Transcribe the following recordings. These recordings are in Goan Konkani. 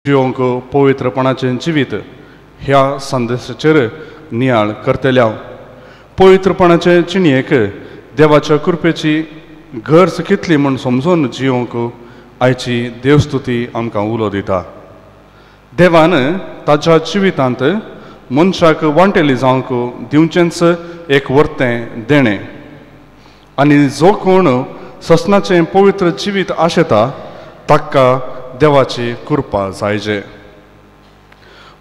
जिवंक पवित्रपणाचें जिवीत ह्या संदेशाचेर नियाळ करतले. पवित्रपणाचे जिणेक देवाच्या कृपेची गरज कितली म्हूण समजून जिवंक आयची देवस्तुती आमकां उलो दिता. देवान ताच्या जिवितांत मनशाक वांटेली जावंक दिवचेंच एक वर्तें देणें आनी जो कोण ससनाचें पवित्र जिवीत आशेता ताका देवाची कृपा जायजे.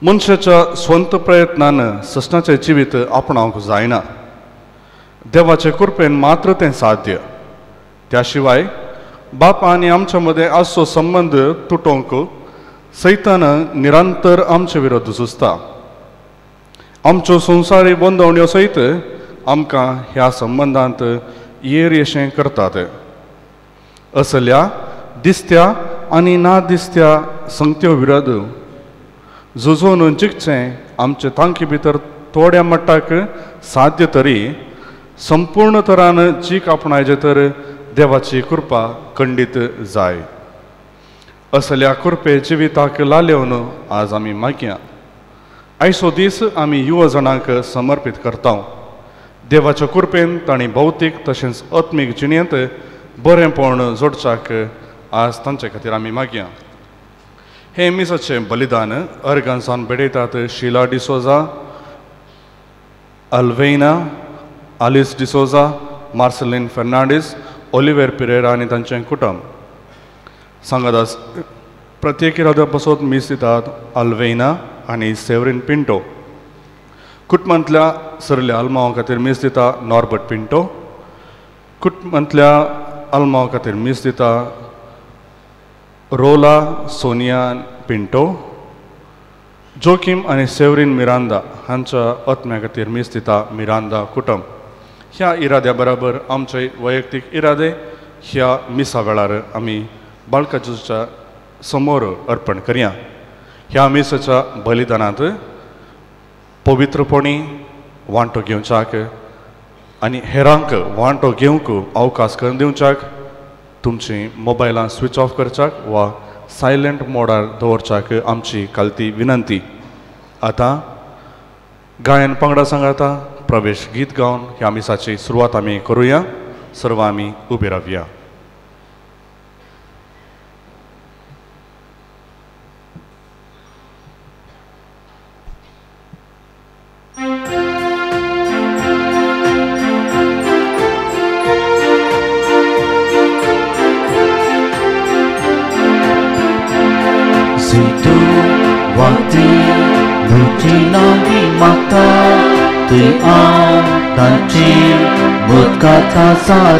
मनशाच्या स्वंत प्रयत्नान ससनाचें जिवीत आपणावंक जायना, देवाचे कृपेन मात्र तें साध्य. त्या शिवाय बाप आनी आमच्या मदें आसचो संबंद तुटोवंक सैतान निरंतर आमचे विरोध झुजता. आमच्यो संवसारी बंदवण्यो सयत आमकां ह्या संबंदांत येर येशें करतात. असल्या दिसत्या आनी ना दिसत्या संगत्यो विरोध झुजोवन जिखचें आमचे तांकी भितर थोड्या मट्टाक साध्य तरी संपूर्ण तरान जीक आपणायचे तर देवाची कृपा खंडीत जाय. असल्या कृपे जिविताक लालेवन आज आमी मागया. आयचो दीस आमी युवा जाणांक समर्पीत करता. देवाच्या कृपेन तांणी भौतीक तशेंच आत्मीक जिणेंत बरेंपण जोडच्याक आज तांचे खातीर आमी मागया. हें मिसाचें बलिदान अर्गांसान भेटयतात Sheila D'Souza, Alvena, Alice D'Souza, Marceline Fernandes, Oliver Pereira आनी तांचें कुटुंब. सांगादास प्रत्येक इराद्या पासत मीस दितात अल्वेना आनी सेवरीन पिंटो. कुटुंबांतल्या सरल्या आल्मांव खातीर मीस दिता नॉर्बर्ट पिंटो. कुटुंबांतल्या आल्मांव खातीर मीस दिता रोला सोनिया पिंटो. जोकीम आनी सेवरीन मिरांदा हांच्या आत्म्या खातीर मीस दिता मिरांदा कुटुंब. ह्या इराद्या बराबर आमचे वैयक्तीक इरादे ह्या मिसा वेळार आमी बाळका जेजूच्या समोर अर्पण करया. ह्या मिसाच्या बलिदानांत पवित्रपणी वांटो घेवच्याक आनी हेरांक वांटो घेवंक अवकाश करून दिवच्याक तुमची मोबायलां स्विच ऑफ करच्याक वा सायलंट मोडार दवरच्याक आमची कालती विनंती. आतां गायन पंगडा सांगाता प्रवेश गीत गावन ह्या मिसाची सुरवात आमी करुया. सर्व आमी उबे रावया.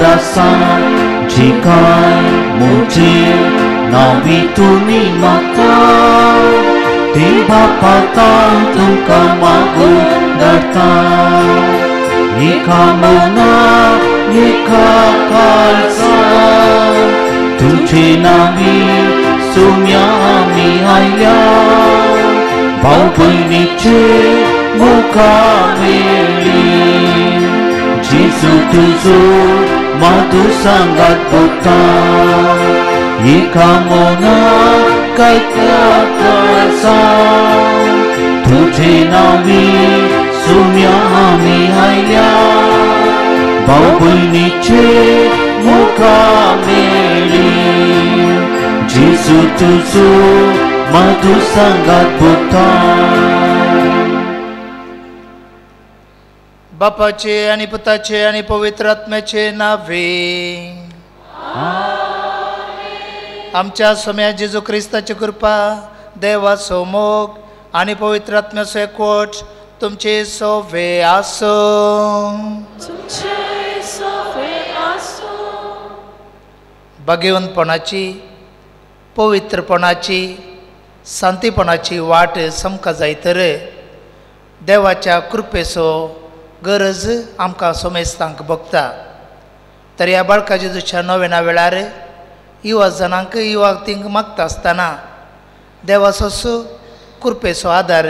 Rasa jika mujir nabi tumi mata tiba patang tungka magu darta ika mona ika kalsa तुझे नामी सुम्या आमी आयल्या भाव भयणीचे मुखा मेळ्ळी जेजू तुजो माधू सांगात भोगता एका मना कायत्या काळजा तुझे नावी सुम्या आमी आयल्या भाव भयणीचे मुखा मेळ्ळी जेजू तुजो माधू सांगात भोगता. बापाचे आणि पुताचे आणि पवित्र आत्म्याचे नावे आमच्या सोम्या जेजू क्रिस्ताची कृपा, देवाचो मोग आणि पवित्र आत्म्याचो एकवट तुमचे सोवे आसूं. भाग्यवंतपणाची, पवित्रपणाची, शांतीपणाची वाट समका जाय तर देवाच्या कृपेचो गरज आमकां सोमेस्तांक भोगता. तर ह्या बाळका जेजूच्या नोवेना वेळार युवा जणांक युवातींक मागता आसतना देवाचो कृपेचो आदार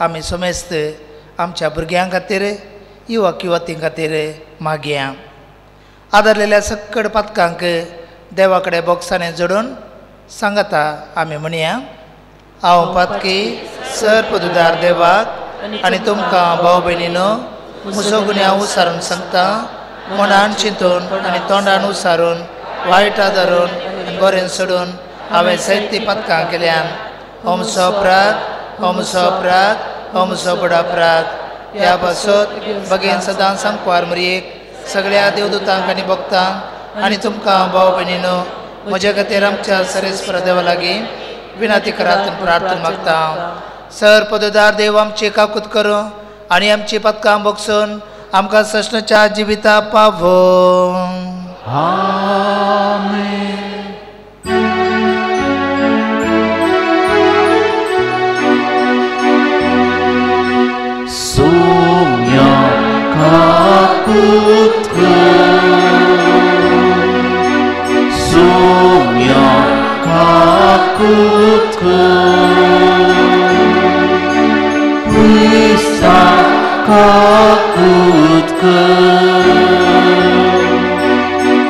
आमी सोमेस्त आमच्या भुरग्यां खातीर, युवक युवतीं खातीर मागया. आदारलेल्या सक्कड पातकांक देवा कडेन बोगसाणे जोडून सांगता आमी म्हणया, हांव पातकी सर पदुदार देवाक आनी तुमकां भाव भयणीनो म्हजो गुन्यांव उसारून सांगता. मनान चिंतून आनी तोंडान उसारून वायटा धरून आनी बरें सोडून हांवें जायतीं पातकां केल्यान. हो म्हजो अपराध, हो म्हजो अपराध, हो म्हजो व्हड अपराध. ह्या पासत बगेन सदां सांकवार मरयेक सगळ्या देवदूतांक आनी भक्तांक आनी तुमकां भाव भयणीनो म्हज्या खातीर आमच्या सरेस्पर देवा लागीं विनंती करात प्रार्थना मागता. सर पदोदार देव आमची काकूत करूं आनी आमची पदकां बगसून आमकां सश्णच्या जिविता पावो. आमेन. सोम्या काकूत कर, सोम्या काकूत कर, क्रिस्ता काकूत कर,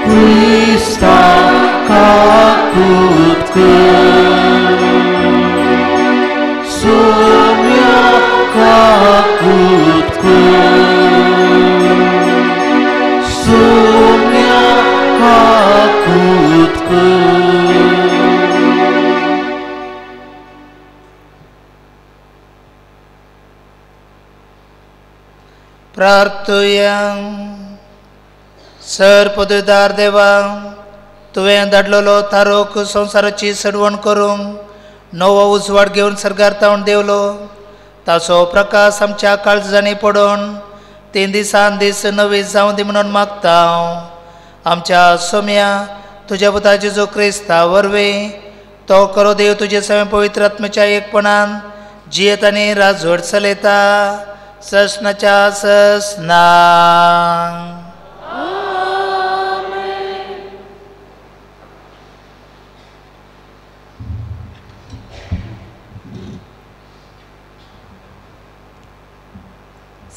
क्रिस्ता काकूत कर, सोम्या काकूत कर, सोम्या काकूत कर. प्रार्थुया. सर पदवीदार देवा, तुवें धाडलेलो तारोक संवसाराची सडवण करूंक नवो उजवाड घेवन सर्गार तावन देवलो. ताचो प्रकाश आमच्या काळजांनी पडून तीन दिसान दीस नवी जावं दी म्हणून मागता. आमच्या सोम्या तुज्या पुता जेजू क्रिस्ता वरवीं तो करो देव तुजे सगळ्या पवित्र आत्म्याच्या एकपणान जियेत आनी राजवट चलयता ससनाच्या ससना.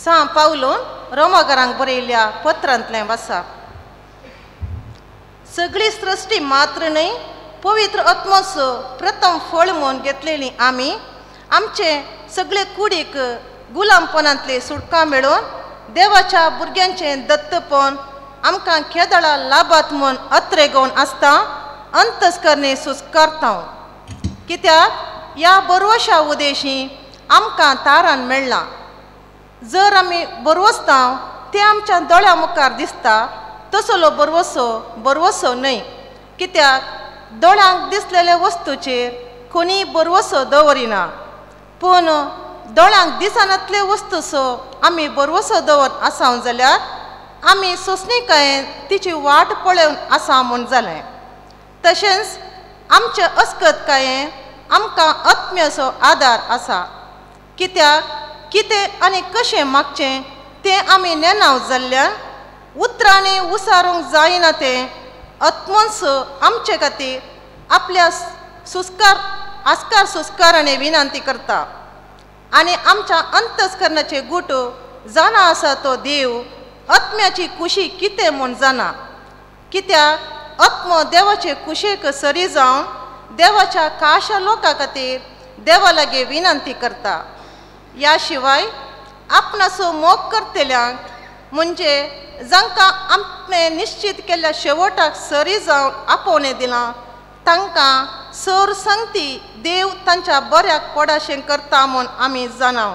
सां पावलोन रोमागारांक बरयल्ल्या पत्रांतलें वासा. सगळी सृश्टी मात्र न्हय पवित्र आत्मोचो प्रथम फळ म्हूण घेतलेली आमी आमचे सगळे कुडीक गुलामपणांतली सुटका मेळोवन देवाच्या भुरग्यांचें दत्तपण आमकां खेदळा लाभात म्हूण अत्रेगोवन आसता अंतस्करणे सुस्कारता. कित्याक ह्या बरवशा उदेशी आमकां तारान मेळ्ळां. जर आमी बरवसता तें आमच्या दोळ्या मुखार दिसता तसलो बरवसो बरवसो न्हय. कित्याक दोळ्यांक दिसलेल्या वस्तूचेर कोणीय बरवसो दवरिना, पूण दोळ्यांक दिसनातले वस्तूचो आमी बरवसो दवर आसा जाल्यार आमी सोंसणीकायेन तिची वाट पळोवन आसा म्हूण जालें. तशेंच आमचे अस्कतकायेन आमकां आत्म्याचो आदार आसा. कित्याक कितें आनी कशें मागचें तें आमी नेणाव जाल्ल्यान उतरांनी उसारूंक जायना तें आत्मोन्स आमचे खातीर आपल्या सुस्कार आस्कार सुस्काराने विनंती करता. आनी आमच्या अंतस्करणाचे गुट जाणा आसा तो देव आत्म्याची कुशी कितें म्हूण जाणा. कित्याक आत्मो देवाचे कुशेक सरी जावन देवाच्या काशा लोकां खातीर देवा लागीं विनंती करता. ह्या शिवाय आपणाचो मोग करतल्यांक म्हणजे जांकां आपणें निश्चित केल्ल्या शेवटाक सरी जावन आपोवणें दिलां तांकां सर संगती देव तांच्या बऱ्याक पडाशें करता म्हूण आमी जाणाव.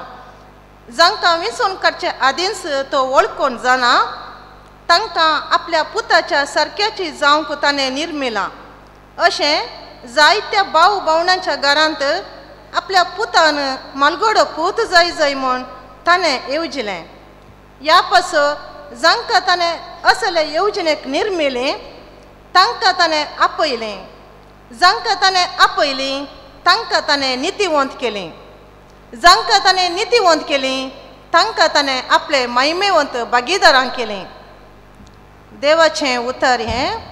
जांकां विंचून काडचे आदींच तो वळखून जाणा तांकां आपल्या पुताच्या सारक्याची जावंक ताणें निर्मिलां. अशें जायत्या भाव भावणांच्या घरांत आपल्या पुतान मालगडो पूत जाय जाय म्हूण ताणें येवजिलें. ह्या पासत जांकां ताणें असले येवजणेक निर्मिलें तांकां ताणें आपयलें, जांकां ताणें आपयलीं तांकां ताणें नितीवंत केलीं, जांकां ताणें नितीवंत केलीं तांकां ताणें आपले महिमेवंत भागीदारांक केलीं. देवाचें उतर हें.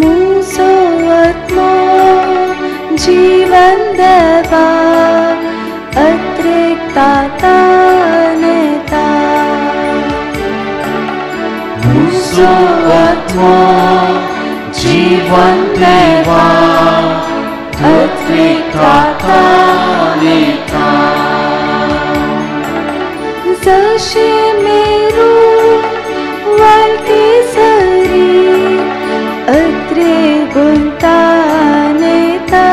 मुजो आत्मो जीवन देवा अत्रिकता नेता। मुसो आत्मो जीवन देवा अत्रिकता नेता। जशे मेरू वालती सरी अत्रे गुंता नेता,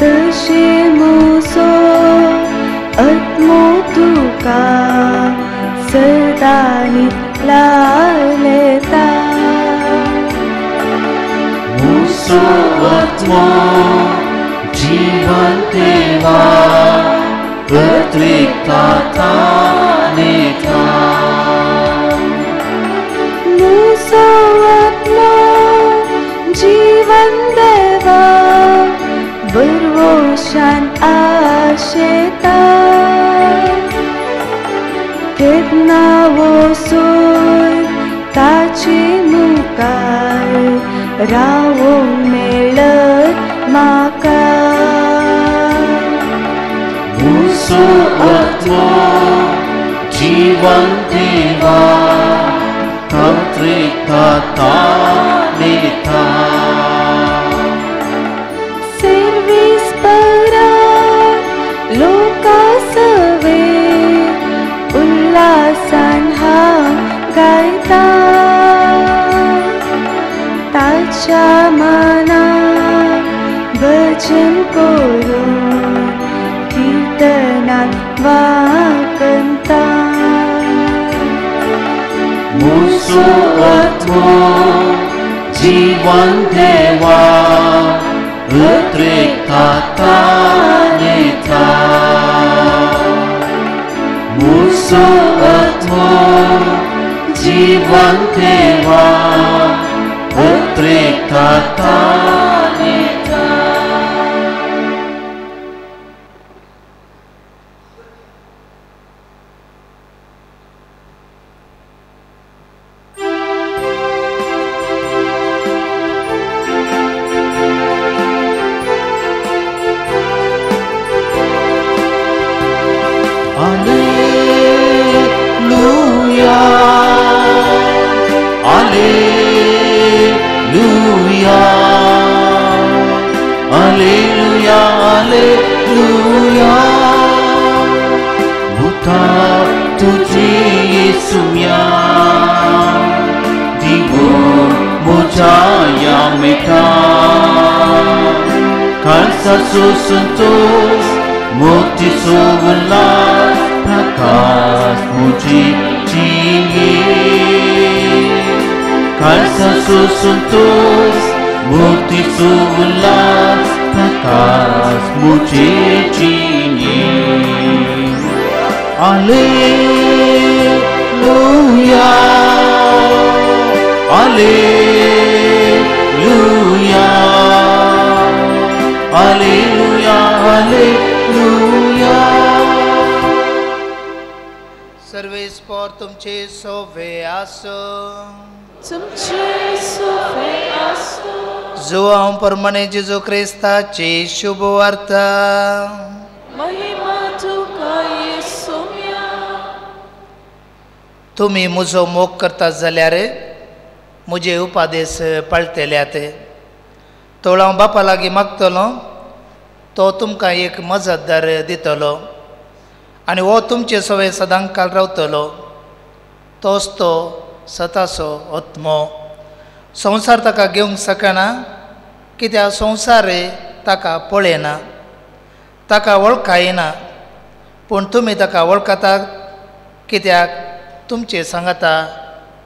तशे मुसो आत्मो तुका सदानी लालता। मुसो आत्मो जीवन देवा अत्रिकता नेता। मुसो आत्मो जीवन देवा बरवोशान आशेता, केन्ना वचून ताचे मुखार रावोंक मेळत म्हाका। मुसो आत्मो जीवन देवा अत्रिकता नेता। सर्वीस परा लोका सवे उल्हासान हांव गायता, ताच्या मनाक भजन करून कीर्तनान वाकंता। मुसो आत्मो जीवन देवा अत्रिकता नेता। मुसो आत्मो जीवन देवा अत्रिकता नेता। Alleluia, Alleluia, Alleluia, Alleluia. Buta तुझे येसुया दिवो मोजाया मेटा, खालसा संतोष मोती सोवलास प्रकाश मुझे जिये, खालसा संतोष मोती सोवलास प्रकाश मुझे जिये। Alleluia, Alleluia, Alleluia, Alleluia. Sarves पोर तुमचे सोवे आसो, तुमचे सोवे आसो। जुआंव परमाने जेजू क्रिस्ताची शुभ वार्ता। महिमा तुका येसुम्या। तुमी म्हजो मोग करता जाल्यार म्हजे उपादेश पाळटल्यात। तोळ हांव बापा लागीं मागतलो, तो तुमकां एक मजतदार दितलो आनी हो तुमचे सवे सदांकाल रावतलो। तोच तो सताचो आत्मो। संवसार ताका घेवंक शकना, कित्याक संवसार ताका पळयना, ताका वळखायना। पूण तुमी ताका वळखतात, कित्याक तुमचे सांगाता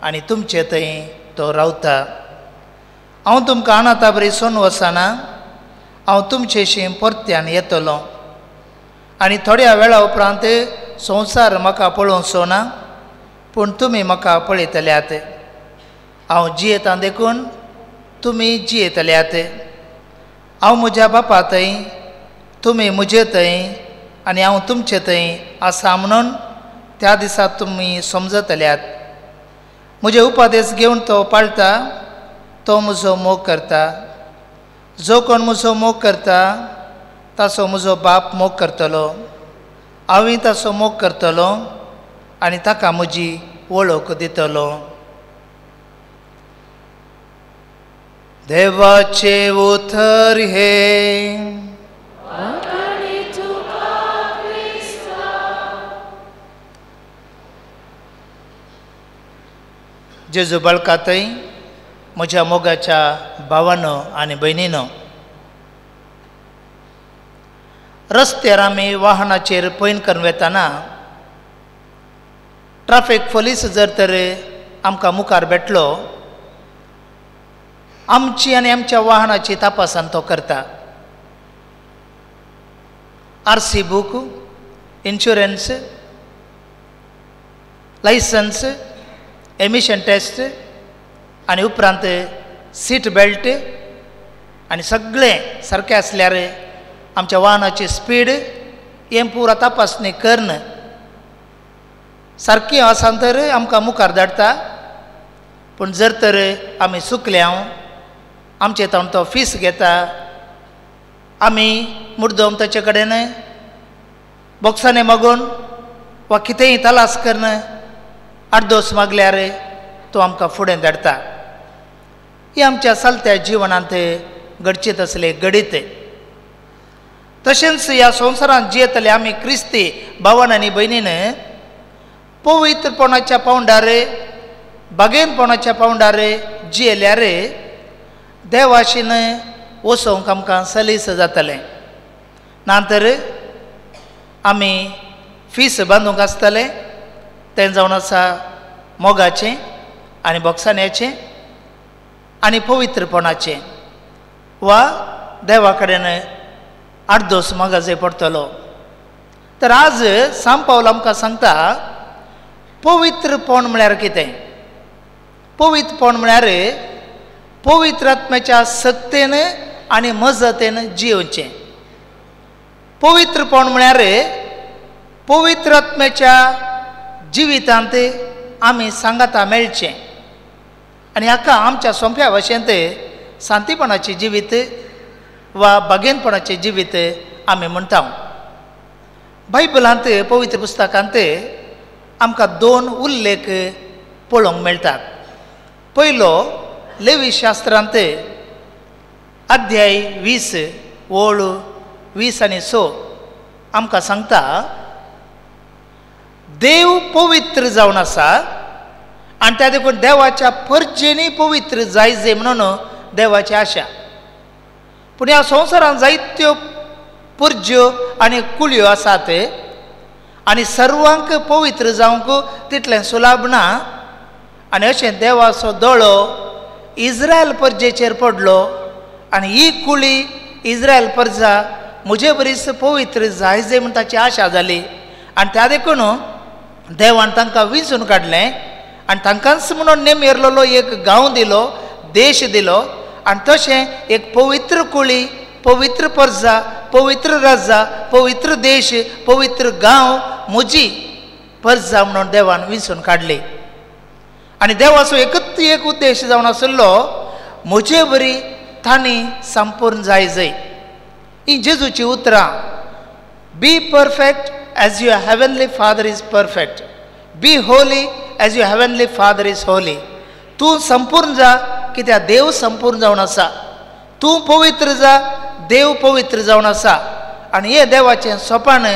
आनी तुमचे थंय तो रावता। हांव तुमकां अनाथा बरी सोन वचना, हांव तुमचेशी परत्यान येतलो आनी थोड्या वेळा उपरांत संवसार म्हाका पळोवचो ना, पूण तुमी म्हाका पळयतल्यात। हांव जियेतां देखून तुमी जियेतल्यात। हांव म्हज्या बापा थंय, तुमी म्हजे थंय आनी हांव तुमचे थंय आसा म्हणून त्या दिसा तुमी समजतल्यात। म्हजे उपदेश घेवन तो पाळटा, तो म्हजो मोग करता। जो कोण म्हजो मोग करता ताचो म्हजो बाप मोग करतलो, हांवूय ताचो मोग करतलो आनी ताका म्हजी वळख दितलो. देवाचें उतर हें. जेजू बाळकातय म्हज्या मोगाच्या भावानो आनी भयणीनो, रस्त्यार आमी वाहनाचेर पयण करून वेताना ट्राफीक पोलीस जर तर आमकां मुखार भेटलो, आमची आनी आमच्या वाहनाची तपासण तो करता. RC book, insurance, licence, emission test आनी उपरांत सीट बेल्ट आनी सगळें सारकें आसल्यार आमच्या वाहनाची स्पीड हें पुरा तपासणी करून सारकी आसा तर आमकां मुखार धाडटा. पूण जर तर आमी चुकल्या आमचे तावन तो फीस घेता, आमी मुद्दम ताचे कडेन बॉक्सांनी मागून वा कितेंय तलास करून आडदोस मागल्यार तो आमकां फुडें धाडटा. ही आमच्या चलत्या जिवनांत घडचेत आसले घडीत. तशेंच ह्या संवसारांत जियेतले आमी क्रिस्ती भावान आनी भयणीन पवित्रपणाच्या पावंडार, बागेनपणाच्या पावंडार जियेल्यार देवाशीन वचोंक आमकां सलीस जातलें. ना तर आमी फीस बांदूंक आसतलें तें जावन आसा मोगाचें आनी बोगसाण्याचें आनी पवित्रपणाचें वा देवा कडेन आडदोस मागाजय पडटलो. तर आज सांत पावल आमकां सांगता पवित्रपण म्हळ्यार कितें. पवित्रपण म्हळ्यार पवित्र आत्म्याच्या सत्तेन आनी मजतेन जियोवचें. पवित्रपण म्हळ्यार पवित्र आत्म्याच्या जिवितांत आमी सांगाता मेळचें आनी हाका आमच्या सोंप्या भाशेंत शांतीपणाचें जिवीत वा बागेनपणाचें जिवीत आमी म्हणटा. बायबलांत पवित्र पुस्तकांत आमकां दोन उल्लेख पळोवंक मेळटात. पयलो लेवी शास्त्रांत अध्याय 20 ओळ 20 आनी 6 आमकां सांगता, देव पवित्र जावन आसा आनी त्या देखून देवाच्या परजेनी पवित्र जायजे म्हणून देवाची आशा. पूण ह्या संवसारांत जायत्यो पुरज्यो आनी कुळयो आसात आनी सर्वांक पवित्र जावंक तितलें सुलाभ ना. आनी अशें देवाचो दोळो इस्रायल परजेचेर पडलो आनी ही कुळी इस्रायल परजा म्हजे बरीच पवित्र जायजे म्हूण ताची आशा जाली आनी त्या देखून देवान तांकां विंचून काडलें आनी तांकांच म्हणून नेमेरलेलो एक गांव दिलो, देश दिलो आनी तशें एक पवित्र कुळी, पवित्र परजा, पवित्र राजा, पवित्र देश, पवित्र गांव म्हजी परजा म्हणून देवान विंचून काडली. आनी देवाचो एकच एक उद्देश जावन आशिल्लो म्हजे बरी तांणी संपूर्ण जाय जय. ही जेजूची उतरां, be perfect as your heavenly father is perfect, be holy as your heavenly father is holy. तूं संपूर्ण जा कित्याक देव संपूर्ण जावन आसा, तूं पवित्र जा देव पवित्र जावन आसा. आनी हें देवाचें सोपान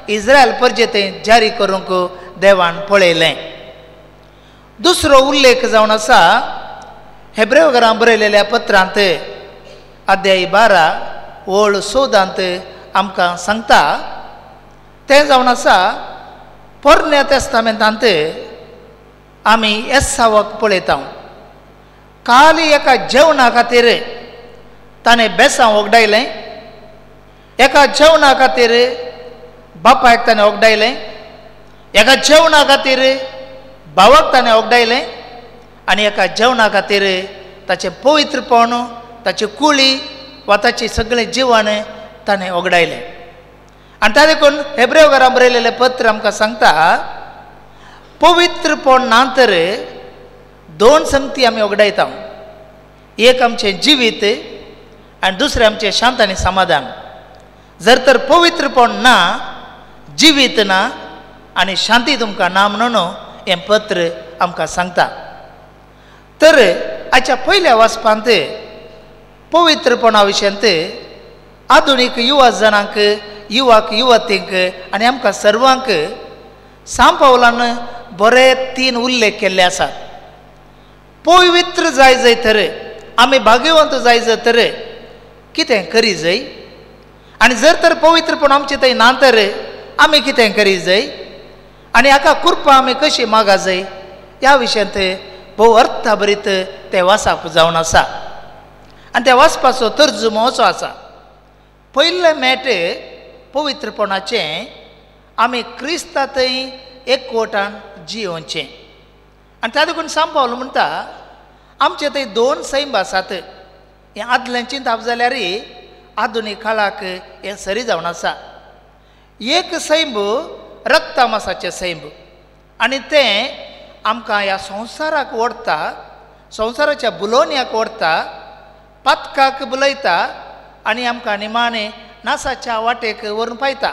इस्रायल परजे तें जारी करूंक देवान पळयलें. दुसरो उल्लेख जावन आसा हेब्रेव घरां बरयलेल्या पत्रांत अध्याय 12 ओळ 14 आमकां सांगता, तें जावन आसा पोरण्या तेस्तामेंतांत आमी एसावाक पळयता. काल एका जेवणा खातीर ताणें बेसांव वगडायलें, एका जेवणा खातीर बापायक ताणें वगडायलें, एका जेवणा खातीर भावाक ताणें वगडायलें आनी एका जेवणा खातीर ताचें पवित्रपण, ताची कुळी वा ताचें सगळें जिवन ताणें वगडायलें. आनी त्या देखून हेब्रेव घरां बरयलेलें पत्र आमकां सांगता पवित्रपण ना तर दोन संगती आमी वगडायता, एक आमचें जिवीत आनी दुसरें आमचें शांत आनी समाधान. जर तर पवित्रपण ना, जिवीत ना आनी शांती तुमकां ना म्हणून हें पत्र आमकां सांगता. तर आयच्या पयल्या वाचपांत पवित्रपणा विशयांत आधुनीक युवा जणांक, युवाक, युवतींक आनी आमकां सर्वांक सांत पावलान बरे 3 उल्लेख केल्ले आसात. पवित्र जाय जाय तर आमी भाग्यवंत जाय जाय तर कितें करी जाय, आनी जर तर पवित्रपण आमचें थंय ना तर आमी कितें करी जाय आनी हाका कृपा आमी कशी मागा जाय ह्या विशयांत भोव अर्थभरीत तें वाचप जावन आसा. आनी त्या वाचपाचो तर्जुमो असो आसा. पयलें मेट पवित्रपणाचें आमी क्रिस्ता थंय एकवटान जियोवचें. आनी त्या देखून सांत पावल म्हणटा आमचे थंय 2 सैम आसात. हें आदलें चिंतप जाल्यार आधुनीक काळाक हें सरी जावन आसा. एक सैम रक्तमासाचें सैम आनी तें आमकां ह्या संवसाराक ओडटा, संवसाराच्या बुलोवण्याक ओडटा, पातकाक बुलयता आनी आमकां निमाणें नासाच्या वाटेक व्हरून पायता.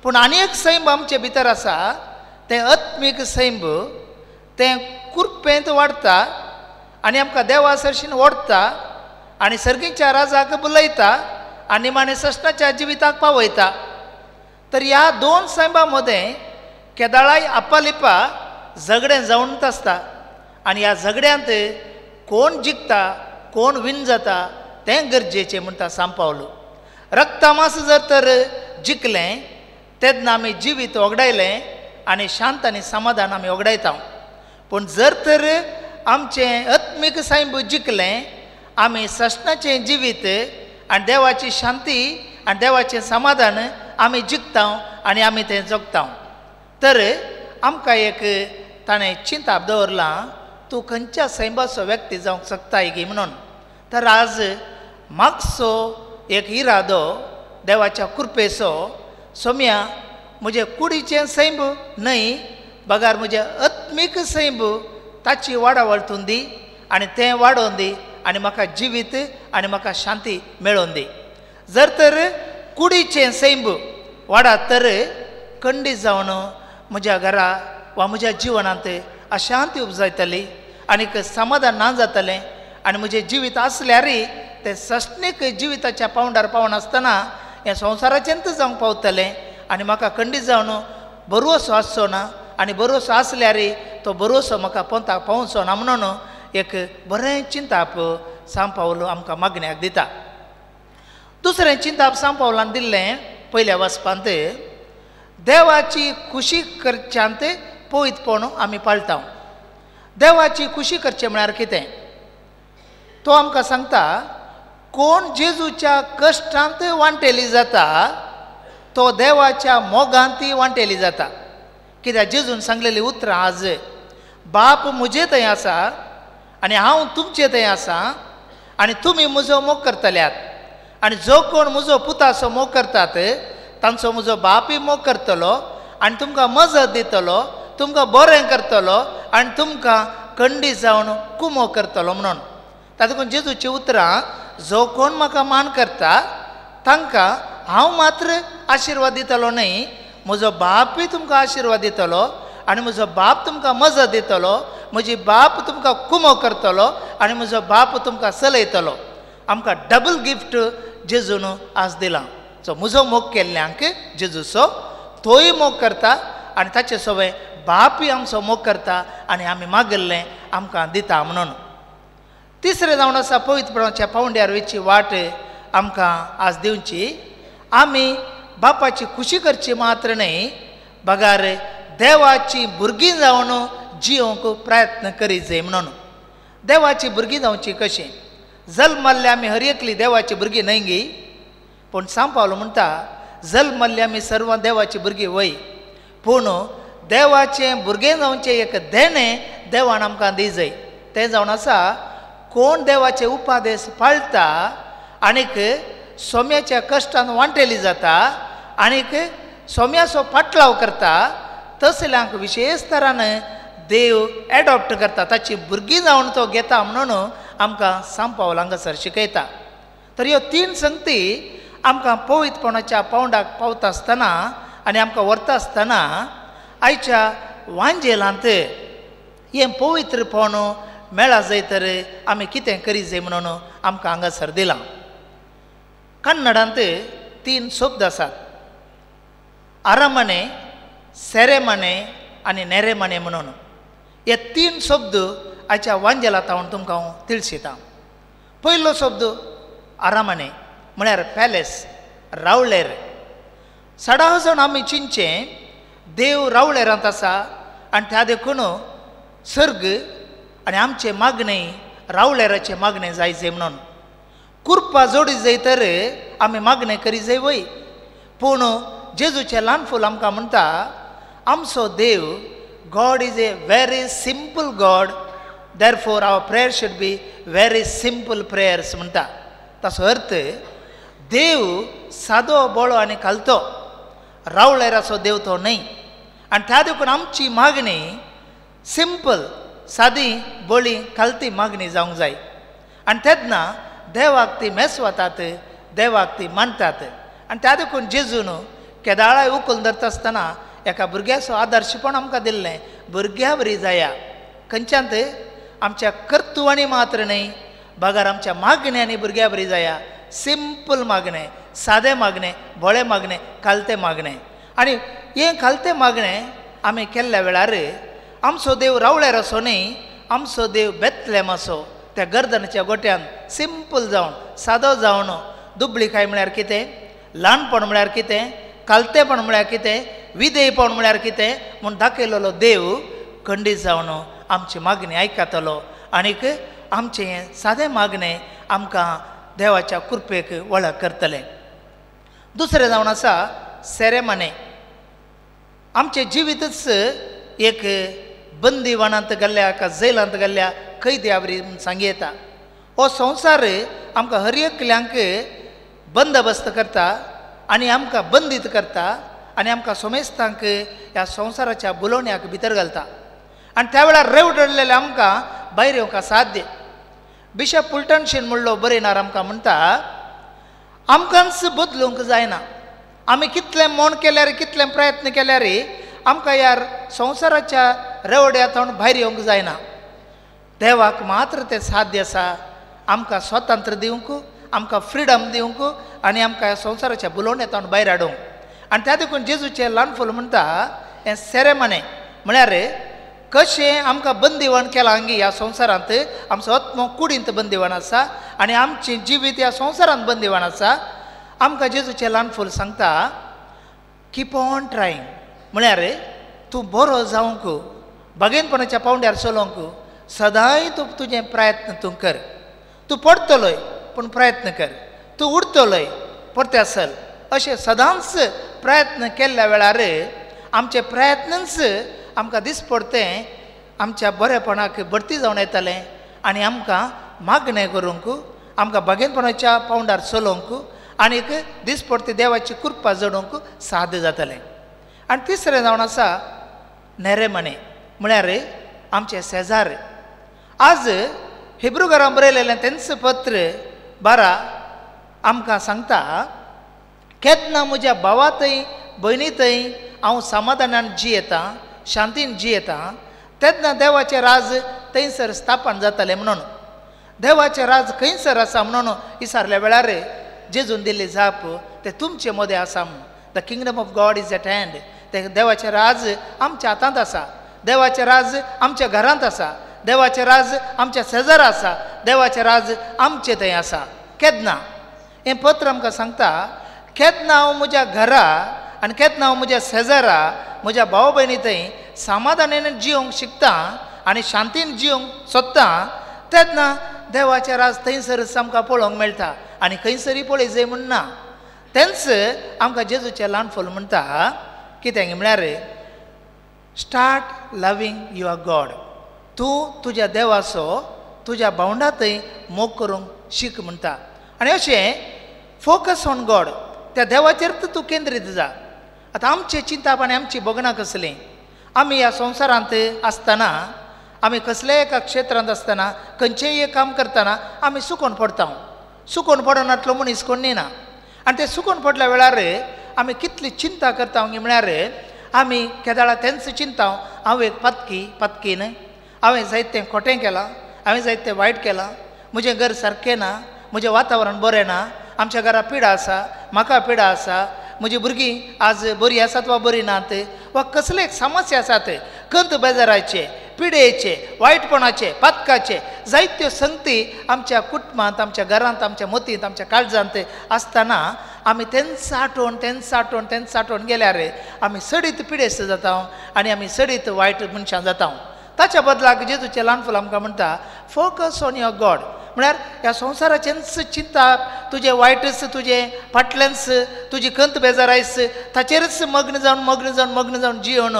पूण आनी एक सैम आमचे भितर आसा, तें आत्मीक सैम, तें कुरपेंत वाडटा आनी आमकां देवा सरशीन ओडटा आनी सर्गीच्या राजाक बुलयता आनी निमाणें सस्नाच्या जिविताक पावयता. तर ह्या 2 सैमा मदें केदाळाय आपालिपा झगडें जावनच आसता आनी ह्या झगड्यांत कोण जिखता कोण विन जाता तें गरजेचें म्हणटा सांत पावल. रक्तमास जर तर जिखलें तेन्ना आमी जिवीत वगडायलें आनी शांत आनी समाधान आमी वगडायता. पूण जर तर आमचें आत्मीक सैम जिखलें, आमी सस्नाचें जिवीत आनी देवाची शांती आनी देवाचें समाधान आमी जिखता आनी आमी तें जगता. तर आमकां एक ताणें चिंताप दवरलां, तूं खंयच्या सैमाचो व्यक्ती जावंक शकताय गी म्हणून. तर आज मागचो एक इरादो देवाच्या कृपेचो, सोम्या म्हजे कुडीचें सैम न्हय बगार म्हजें आत्मीक सैम ताची वाडावळ तूं दी आनी तें वाडोवन दी आनी म्हाका जिवीत आनी म्हाका शांती मेळोवन दी. जर तर कुडीचें सैम वाडात तर कंडी जावन म्हज्या घरा वा म्हज्या जिवनांत अशांती उपजायतली आनीक समाधान ना जातलें आनी म्हजें जिवीत आसल्यारय तें सस्नीक जिविताच्या पावंडार पावनासतना हें संवसाराचेंच जावंक पावतलें आनी म्हाका खंडीत जावन बरोसो आसचो ना आनी बरोसो आसल्यारय तो बरोसो म्हाका पोंताक पावचो ना म्हणून एक बरें चिंताप सांत पावल आमकां मागण्याक दिता. दुसरें चिंताप सांत पावलान दिल्लें पयल्या वाचपांत, देवाची खुशी करच्यांत पवित्रपण आमी पाळटा. देवाची खुशी करचें म्हळ्यार कितें? तो आमकां सांगता कोण जेजूच्या कश्टांत वांटेली जाता तो देवाच्या मोगांत वांटेली जाता. कित्याक जेजून सांगलेली उतरां आज, बाप म्हजे थंय आसा आनी हांव तुमचे थंय आसा आनी तुमी म्हजो मोग करतल्यात आनी जो कोण म्हजो पुताचो मोग करतात तांचो म्हजो बापूय मोग करतलो आनी तुमकां मजत दितलो, तुमकां बरें करतलो आनी तुमकां कंडी जावन कुमो करतलो म्हणून. तातूंत जेजूची उतरां, जो कोण म्हाका मान करता तांकां हांव मात्र आशिर्वाद दितलो न्हय, म्हजो बापूय तुमकां आशिर्वाद दितलो आनी म्हजो बाप तुमकां मजत दितलो, म्हजी बाप तुमकां कुमो करतलो आनी म्हजो बाप तुमकां चलयतलो. आमकां डबल गिफ्ट जेजून आज दिलां. सो म्हजो मोग केल्ल्यांक जेजूचो तोय मोग करता आनी ताचे सवय बापूय आमचो मोग करता आनी आमी मागिल्लें आमकां दिता म्हणून. तिसरें जावन आसा पवित्रपणाच्या पावंड्यार वयची वाट आमकां आज दिवची. आमी बापाची खुशी करची मात्र न्हय बगार देवाची भुरगीं जावन जियोंक प्रयत्न करी जाय म्हणून. देवाची भुरगीं जावची कशीं? जल्मल्ले आमी हर एकली देवाची भुरगीं न्हय गी, पूण सांत पावल म्हणटा जल्मल्ले आमी सर्वां देवाची भुरगीं वय, पूण देवाचें भुरगें जावचें एक देणें देवान आमकां दी जाय. तें जावन आसा कोण देवाचे उपादेश पाळटा आनीक सोम्याच्या कश्टान वांटेली जाता आनीक सोम्याचो पाटलाव करता तसल्यांक विशेश तरान देव एडॉप्ट करता, ताची भुरगीं जावन तो घेता म्हणून आमकां सांत पावल हांगासर शिकयता. तर ह्यो तीन संगती आमकां पवित्रपणाच्या पावंडाक पावता आसतना आनी आमकां व्हरता आसतना आयच्या वांजेलांत हें पवित्रपण मेळा जाय तर आमी कितें करी जाय म्हणून आमकां हांगासर दिलां. कन्नडांत तीन शब्द आसात, आरामणे, सेरेमणे आनी नेरेमणे म्हणून. हे तीन शब्द आयच्या वांजेलांत हांव तुमकां हांव तिळशितां. पयलो शब्द आरामणे म्हळ्यार पॅलेस, रावळेर. सदां आमी चिंतचें देव रावळेरांत आसा आनी त्या देखून सर्ग आनी आमचें मागणें रावळेराचें मागणें जाय जाय म्हणून. कुरपा जोडी जाय तर आमी मागणें करी जाय वय, पूण जेजूचें ल्हान फूल आमकां म्हणटा आमचो देव God is a very simple God, therefore our prayer should be very simple prayers म्हणटा. ताचो अर्थ देव सादो बोळो आनी खालतो, रावळेराचो देव तो न्हय. आनी त्या देखून आमची मागणी सिंपल, सादी बोळी खालती मागणी जावंक जाय. आनी तेन्ना देवाक ती मेस वतात, देवाक ती मानतात. आनी त्या देखून जेजून केदाळाय उखलून धरता आसतना एका भुरग्याचो आदर्शपण आमकां दिल्लें, भुरग्या बरी जाया. खंयच्यान आमच्या कर्तुवांनी मात्र न्हय बगर आमच्या मागण्यांनी भुरग्या बरी जाया. सिंपल मागणें, सादें मागणें, भोळे मागणें, खालतें मागणें. आनी हें खालतें मागणें आमी केल्ल्या वेळार आमचो देव रावळेर असो न्हय, आमचो देव बेतलेम असो त्या गर्दनाच्या गोट्यान सिंपल जावन सादो जावन दुबळी काय म्हळ्यार कितें, ल्हानपण म्हळ्यार कितें, खालतेपण म्हळ्यार कितें, विधेयपण म्हळ्यार कितें म्हूण दाखयलेलो देव खंडीत जावन आमची मागणी आयकतलो आनीक आमचें हें सादें मागणें आमकां देवाच्या कृपेक वळख करतलें. दुसरें जावन आसा सेरेमने. आमचें जिवीतच एक बंदीवानांत गेल्ल्या का जैलांत गेल्ल्या कैद्या वरी सांग येता. हो संवसार आमकां हर एकल्यांक बंदोबस्त करता आनी आमकां बंदीत करता आनी आमकां सोमेस्तांक ह्या संवसाराच्या बुलोवण्याक भितर घालता. आनी त्या वेळार रेवडलेले आमकां भायर येवंक साध्य. बिशप पुलटनशीन म्हणलो बरयणार आमकां म्हणटा आमकांच बदलूंक जायना, आमी कितलें मोण केल्यार कितले प्रयत्न केल्यार आमकां ह्या संवसाराच्या रेवड्या थावन भायर येवंक जायना. देवाक मात्र तें साध्य आसा आमकां स्वतंत्र दिवंक, आमकां फ्रिडम दिवंक आनी आमकां ह्या संवसाराच्या बुलोवण्या थावन भायर हाडूंक. आनी त्या देखून जेजूचें ल्हान फूल म्हणटा हें सेरेमने म्हळ्यार कशें आमकां बंदीवान केलां हांगी ह्या संवसारांत, आमचो आत्मो कुडींत बंदीवान आसा आनी आमचें जिवीत ह्या संवसारांत बंदीवान आसा. आमकां जेजूचें ल्हान फूल सांगता कीप ऑन ट्रायींग म्हळ्यार तूं बरो जावंक, बागेनपणाच्या पावंड्यार चलोवंक सदांय तूं तुजें प्रयत्न तूं कर. तूं पडटलोय पूण प्रयत्न कर, तूं उडटलोय परते आसल, अशें सदांच प्रयत्न केल्ल्या वेळार आमचे प्रयत्नच आमकां दिसपडतें आमच्या बरेपणाक बढती जावन येतलें आनी आमकां मागणें करूंक, आमकां बागेनपणाच्या पावंडार चलोवंक आनीक दिसपडती देवाची कृपा जोडूंक साध्य जातलें. आनी तिसरें जावन आसा नेरेमणे म्हळ्यार आमचे शेजार. आज हिब्रू घरां बरयलेलें तेंच पत्र 12 आमकां सांगता केन्ना म्हज्या भावा थंय भयणी थंय हांव समाधानान जियेतां, शांतीन जियेतां तेन्ना देवाचें राज थंयसर स्थापन जातलें म्हणून. देवाचें राज खंयसर आसा म्हणून विचारल्या वेळार जेजून दिल्ली जाप तें तुमचे मदें आसा म्हूण. The kingdom of God is at hand. तें देवाचें राज आमच्या हातांत आसा, देवाचें राज आमच्या घरांत आसा, देवाचें राज आमच्या शेजारा आसा, देवाचें राज आमचे थंय आसा. केन्ना हें पत्र आमकां सांगता केन्ना हांव म्हज्या घरा आनी केन्ना हांव म्हज्या शेजारा म्हज्या भाव भयणी थंय समाधानान जिवंक शिकता आनी शांतीन जिवंक सोदता तेन्ना देवाचें राज थंयसरच आमकां पळोवंक मेळटा आनी खंयसरूय पळय जाय म्हूण ना. तेंच आमकां जेजूचें ल्हान फूल म्हणटा कितें म्हळ्यार स्टार्ट लवींग your God. तूं तुज्या देवाचो तुज्या भावंडा थंय मोग करूंक शीक म्हणटा. आनी अशें फोकस ऑन गॉड, त्या देवाचेर तूं केंद्रीत जा. आतां आमचें चिंतप आनी आमची भोगणां कसलीं, आमी ह्या संवसारांत आसतना आमी कसल्याय एका क्षेत्रांत आसतना खंयचेंय एक काम करतना आमी चुकोन पडटा. सुकोन पडनातलो मनीस कोण ना. आनी ते सुकोन पडल्या वेळार आमी कितली चिंता करता म्हळ्यार आमी केदाळा तेंच चिंता, हांव एक पातकी पातकी न्हय, हांवें जायतें खोटें केलां, हांवें जायतें वायट केलां, म्हजें घर सारकें ना, म्हजें वातावरण बरें ना, आमच्या घरा पिडा आसा, म्हाका पिडा आसा, म्हजी भुरगीं आज बरीं आसात वा बरीं नात, वा कसले एक समस्या आसात, कंत बेजाराचे, पिडेचे, वायटपणाचे, पातकाचे जायत्यो संगती आमच्या कुटुंबांत, आमच्या घरांत, आमच्या मतींत, आमच्या काळजांत आसतना आमी तेंच आठवण तेंच आठवण तेंच आठवण गेल्यार आमी सडीत पिडेस्त जाता आनी आमी सडीत वायट मनशां जाता. ताच्या बदलाक जेजूचें ल्हान फुल आमकां म्हणटा, फोकस ऑन your God. म्हळ्यार ह्या संवसाराचेंच चिंतप, तुजें वायटच, तुजें फाटलेंच, तुजी खंत बेजारायस ताचेरच मग्न जावन मग्न जावन मग्न जावन जिवन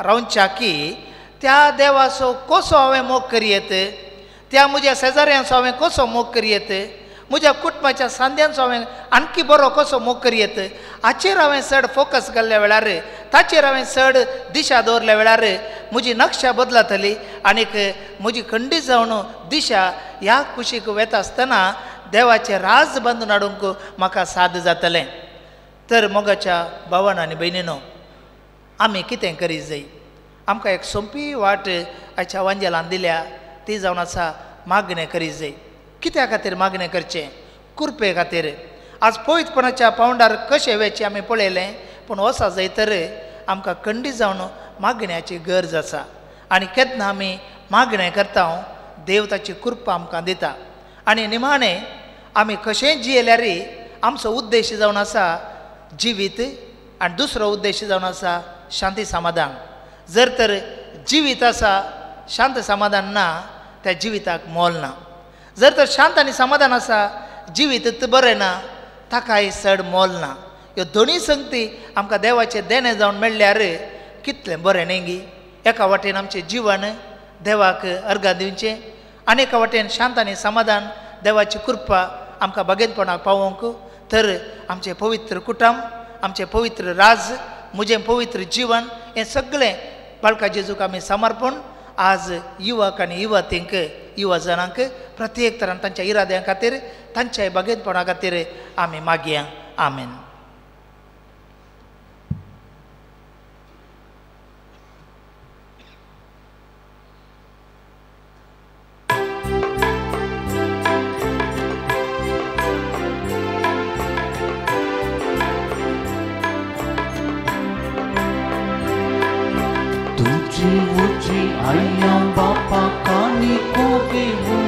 रावच्या की त्या देवाचो कसो हांवें मोग करयेत, त्या म्हज्या शेजाऱ्यांचो हांवें कसो मोग करयेत, म्हज्या कुटुंबाच्या सांद्यांचो हांवें आणखी बरो कसो मोग करयेत, हाचेर हांवें चड फोकस घाल्ल्या वेळार, ताचेर हांवें चड दिशा दवरल्या वेळार म्हजी नक्षा बदलतली आनीक म्हजी खंडीत जावन दिशा ह्या कुशीक वेता आसतना देवाचें राज बांदून हाडूंक म्हाका साद जातलें. तर मोगाच्या भावान आनी भयणीनो, आमी कितें करीत जाय? आमकां एक सोंपी वाट आयच्या वांजेलान दिल्या, ती जावन आसा मागणें करीत जाय. कित्या खातीर मागणें करचें? कुरपे खातीर. आज पवित्रपणाच्या पावंडार कशें वेचें आमी पळयलें, पूण वसा जाय तर आमकां खंडीत जावन मागण्याची गरज आसा. आनी केन्ना आमी मागणें करता देव ताची कृपा आमकां दिता. आनी निमाणें आमी कशेंय जियेल्यार आमचो उद्देश जावन आसा जिवीत आनी दुसरो उद्देश जावन आसा शांती समाधान. जर तर जिवीत आसा शांत समाधान ना, त्या जिविताक मोल ना. जर तर शांत आनी समाधान आसा जिवीत बरें ना, ताकाय चड मोल ना. ह्यो दोनूय संगती आमकां देवाचें देणें जावन मेळ्ळ्यार कितलें बरें न्ही गी. एका वाटेन आमचें जिवन देवाक अर्गां दिवचें आनी एका वाटेन शांत आनी समाधान देवाची कृपा आमकां बागेतपणाक पावोवंक. तर आमचें पवित्र कुटुंब, आमचें पवित्र राज, म्हजें पवित्र जिवन हें सगळें बाळका जेजूक आमी समर्पण आज युवक आनी युवतींक, युवा जणांक प्रत्येक तरान तांच्या इराद्यां खातीर, तांच्या बागेतपणा खातीर आमी मागया. आमेन. तुझी आया बापा कानी कोगेवू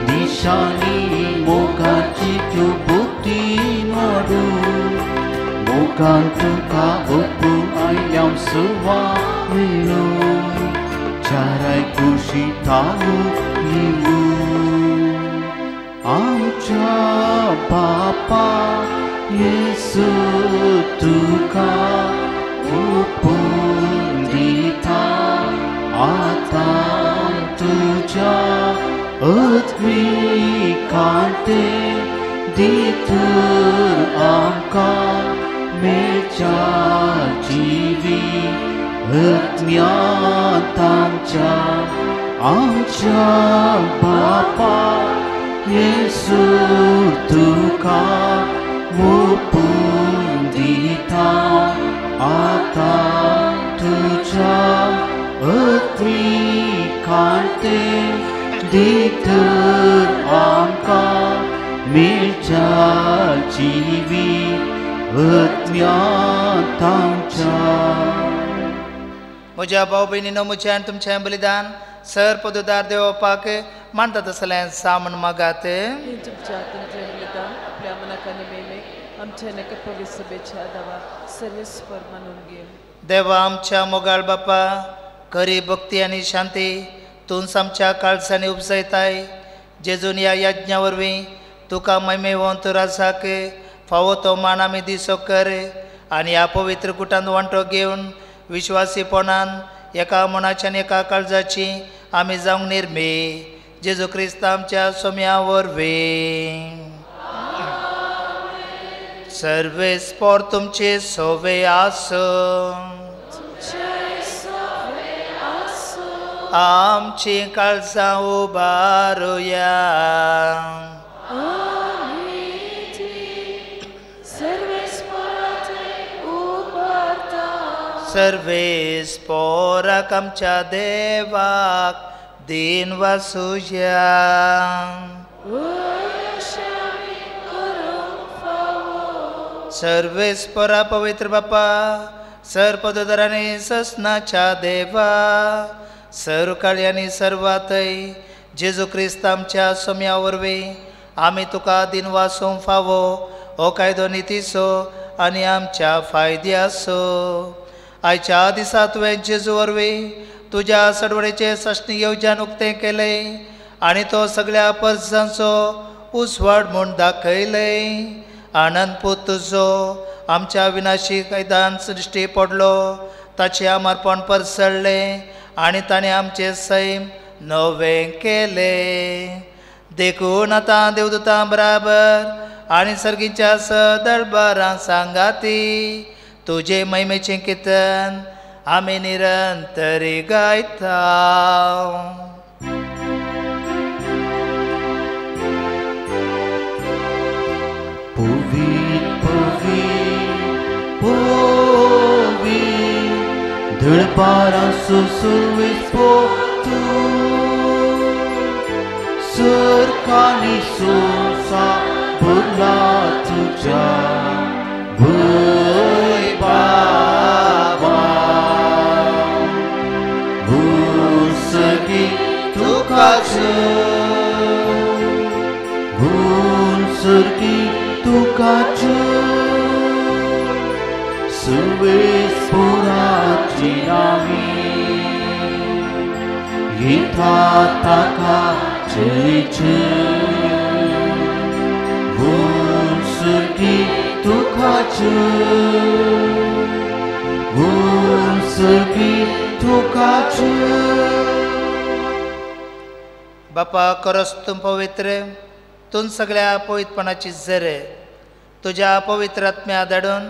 निशानी मोगाची तू बुद्धी नोडू मोगान तुका ओपू आयाम सुवा मिळू चाराय खुशी ताऊ लिवू आमच्या बापा येसू तुका ओपून दिता आतां तुज्या आत्मिकांते दितूर आमकां मेळच्या जिवी आत्म्यांत आमच्या आमच्या बापा येसू तुका ओपून दिता आतां तुज्या आत्मिकांते दितूर आमकां मेळच्या जिवी आत्म्यांत आमच्या. म्हज्या भाव भयणीनो, म्हजें आनी तुमचें बलिदान सर पदुदार देवपाक मानता तसलें सामन मागात. तुमच्या तुमचें बलिदान आपल्या मनाक आनी मेमेक आमच्या नका पवित्र सभेच्या दावा सर्वेस्पर मानून घे. देवा आमच्या मोगाळ बापा, खरी भक्ती आनी शांती तूंच आमच्या काळजांनी उपजयताय. जेजून ह्या यज्ञा वरवीं तुका महिमेवंत राजाक फावो तो मान आमी दिसो कर आनी ह्या पवित्र कुटांत वांटो घेवन विश्वासीपणान एका मनाची आनी एका काळजाची आमी जावंक निर्मे जेजू क्रिस्त आमच्या सोम्या वरवीं. सर्वेस्पोर तुमचे सोवे आसूं. आमची काळजां उबारुया. सर्वेस पोराक आमच्या देवाक दिन वासुया. सर्वेस पोरा पवित्र बापा सर पदोदराने ससनाच्या देवा सर्व काळी आनी सर्वातय जेजू क्रिस्त आमच्या सोम्या वरवीं आमी तुका दिन वासूंक फावो हो कायदो नितीचो आनी आमच्या फायद्याचो. आयच्या दिसा तुवें जेजू वरवीं तुज्या सडवडेचें सश्णी येवजण उक्तें केलें आनी तो सगळ्या परसांचो उजवाड म्हूण दाखयलें. आनंद पूत तुजो आमच्या विनाशी कैदान सृश्टी पडलो, ताचें आमर्पण परसळ्ळें आनी ताणें आमचें सैम नवें केलें. देखून आतां देवदूतां बराबर आनी सर्गीच्या सदरबारां सांगाती तुजे महिमेचें कीर्तन आमी निरंतरी गायता. धडपारांचो सुरवेस पोतू सरकारी सोसा भरला तुज्या भंय बाबा भूसगी तुकाच भूसगी तुकाच सुरवेस पोराची नामी येता ताका जय जय भूसगी तुकाच भूसगी तुकाच. बापा करस तूं पवित्र तूं सगळ्या पवित्रपणाची जरे तुज्या पवित्र आत्म्या धाडून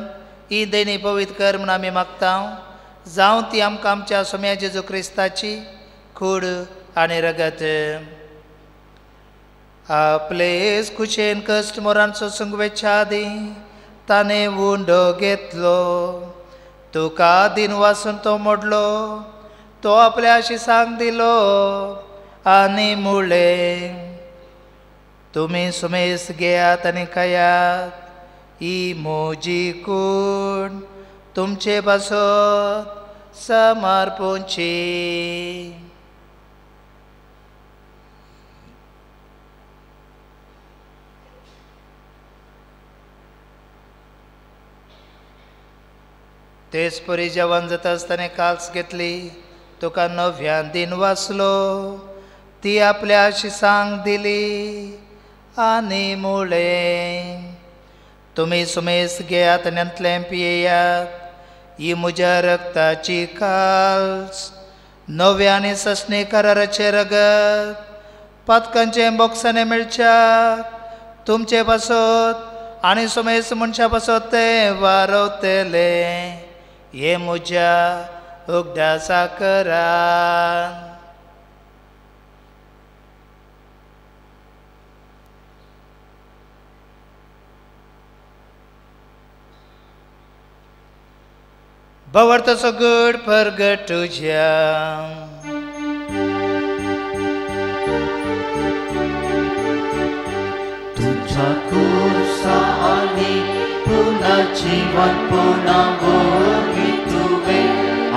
ही देणी पवित्र कर म्हूण आमी मागता. जावं ती आमकां आमच्या सोम्या जेजू क्रिस्ताची कूड आनी रगत. आपलेच खुशेन कश्ट मोरान सोसूंक वेच्या आदीं ताणें उंडो घेतलो, तुका दिन वासून तो मोडलो, तो आपल्या शिसांक दिलो आनी मुळें तुमी सुमेस घेयात आनी खायात, ही म्हजी कूड तुमचे पासत समर्पूंची. तेच परी जेवण जाता आसतना काल्स घेतली, तुका नव्यान दिन वाचलो, ती आपल्या शिसांक दिली आनी मुळें तुमी सुमेस घेयात आनी अंतलें पियेयात, ही म्हज्या रक्ताची काल्स नव्या आनी ससणी कराराचें रगत पातकांचें बोक्सांनी मेळच्याक तुमचे पासत आनी सुमेस मनशा पासत तें वारवतलें. हे म्हज्या उगडासा करात. भवर्थाचो गड परगट तुज्या तुझ्या कुर्सा आनी पुन्हा जिवनपणा वरवीं तुवें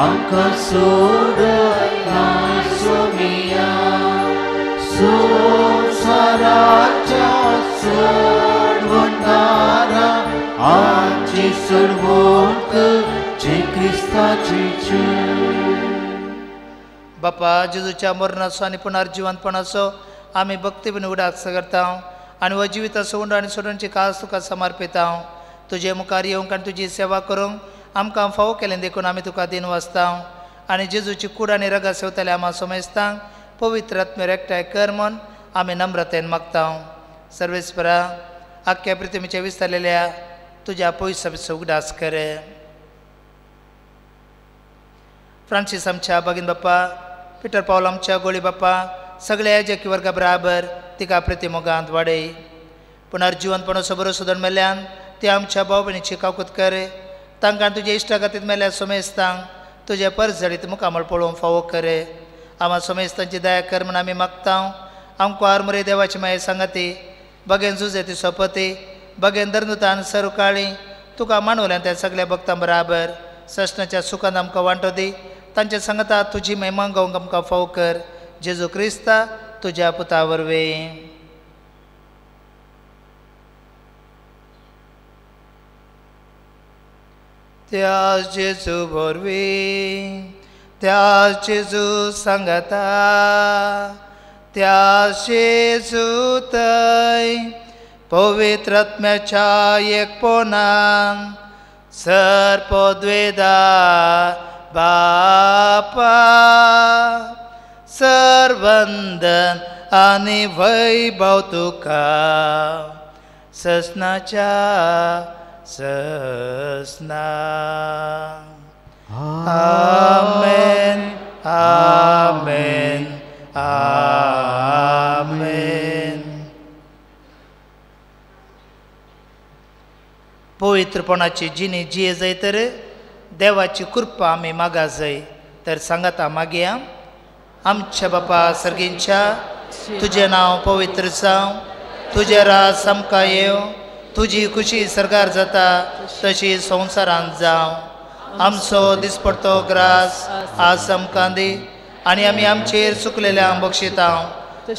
आमकां सोडयलां सोमिया संवसाराच्या सोडवणारा आमची सोडवण जे क्रिस्ताची. बापा जेजूच्या मरणाचो आनी पुनर्जिवंतपणाचो आमी भक्तीपण उगडास करता आनी हो जिविताचो उंडो आनी सोडणची कास तुका समर्पिता. तुजे मुखार येवंक आनी तुजी सेवा करूंक आमकां फावो केलें देखून आमी तुका दिन वाचता आनी जेजूची कूड आनी रगत सेवतले आमा सोमेस्तांक पवित्र आत्म्यार एकठांय कर म्हूण आमी नम्रतेन मागता. सर्वेस्परा आख्ख्या पृथ्वीचे विस्तारलेल्या तुज्या पयसो उगडास कर. फ्रांसीस आमच्या बागीन बाप्पा, पिटर पावल आमच्या गोळी बाप्पा, सगळ्या जेकी वर्गा बराबर तिका प्रतिमोगांत वाडय. पुनर्जिवनपणाचो बरो सुदण मेल्ल्यान ते आमच्या भाव भयणीची काकूत कर. तांकां तुजे इश्टा खातीर मेल्ल्या सोमेस्तांक तुज्या परजळीत मुखामळ पळोवंक फावो करे. आमा समेस्तांची दया कर म्हूण आमी मागता. आमकां आरमुरे देवाची माये सांगाती बगेन जुजे ती सोपती बगेन धर्नुतान सरू काळी तुका मानवल्यान त्या सगळ्या भक्तां बराबर सस्नाच्या सुखान आमकां वांटो दी. तांच्या सांगता तुजी महिमा गावंक आमकां फावो कर. जेजू क्रिस्ता तुज्या पुता वरवीं. त्या जेजू वरवीं, त्या जेजू सांगता, त्या जेजू थंय पवित्र आत्म्याच्या एकपणान सर्पद्वेदा बापा सर्वंदन आनी वैभव तुका ससनाच्या ससना. आमेन आमेन आमेन. पवित्रपणाची जिणी जिये जाय तर देवाची कृपा आमी मागा जाय. तर सांगाता मागया. आमच्या बापा सर्गींच्या, तुजें नांव पवित्र जावं, तुजें राज आमकां येवं, तुजी खुशी सरकार जाता तशी संवसारांत जावं. आमचो दिसपडतो ग्रास आज आमकां दी आनी आमी आमचेर चुकलेल्यांक बक्षिता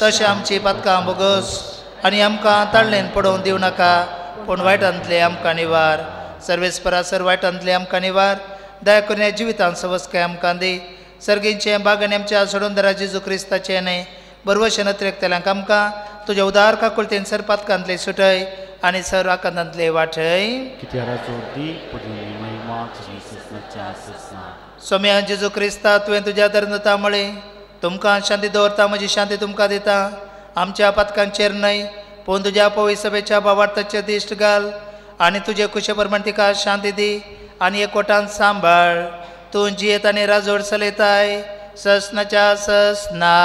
तशें आमची पातकां बोगस आनी आमकां ताळणेन पडोवन दिवं नाका, पूण वायटांतले आमकां निवार. सर्वेस्परा सर वायटांतले आमकां निवार. दया करून ह्या जिवितांत सवस्काय आमकां दी. सर्गींचें बागान आमच्या सोडून जेजू क्रिस्ताचें न्हय बरवशें नत्रेकतल्यांक आमकां तुज्या उदार काकुळतेन सर पातकांतले सुटय आनी सर आकांतांतले वाटय. सोम्या जेजू क्रिस्ता, तुवें तुज्या धर्मता म्हळें तुमकां शांती दवरता, म्हजी शांती तुमकां दिता. आमच्या पातकांचेर न्हय पूण तुज्या पवित्र सभेच्या भावार्थाचेर दिश्ट घाल आनी तुजे कुशे प्रमाण तिका शांती दी आनी एकवटान सांबाळ. तूं जियेत आनी राजवट चलयताय ससनाच्या ससना.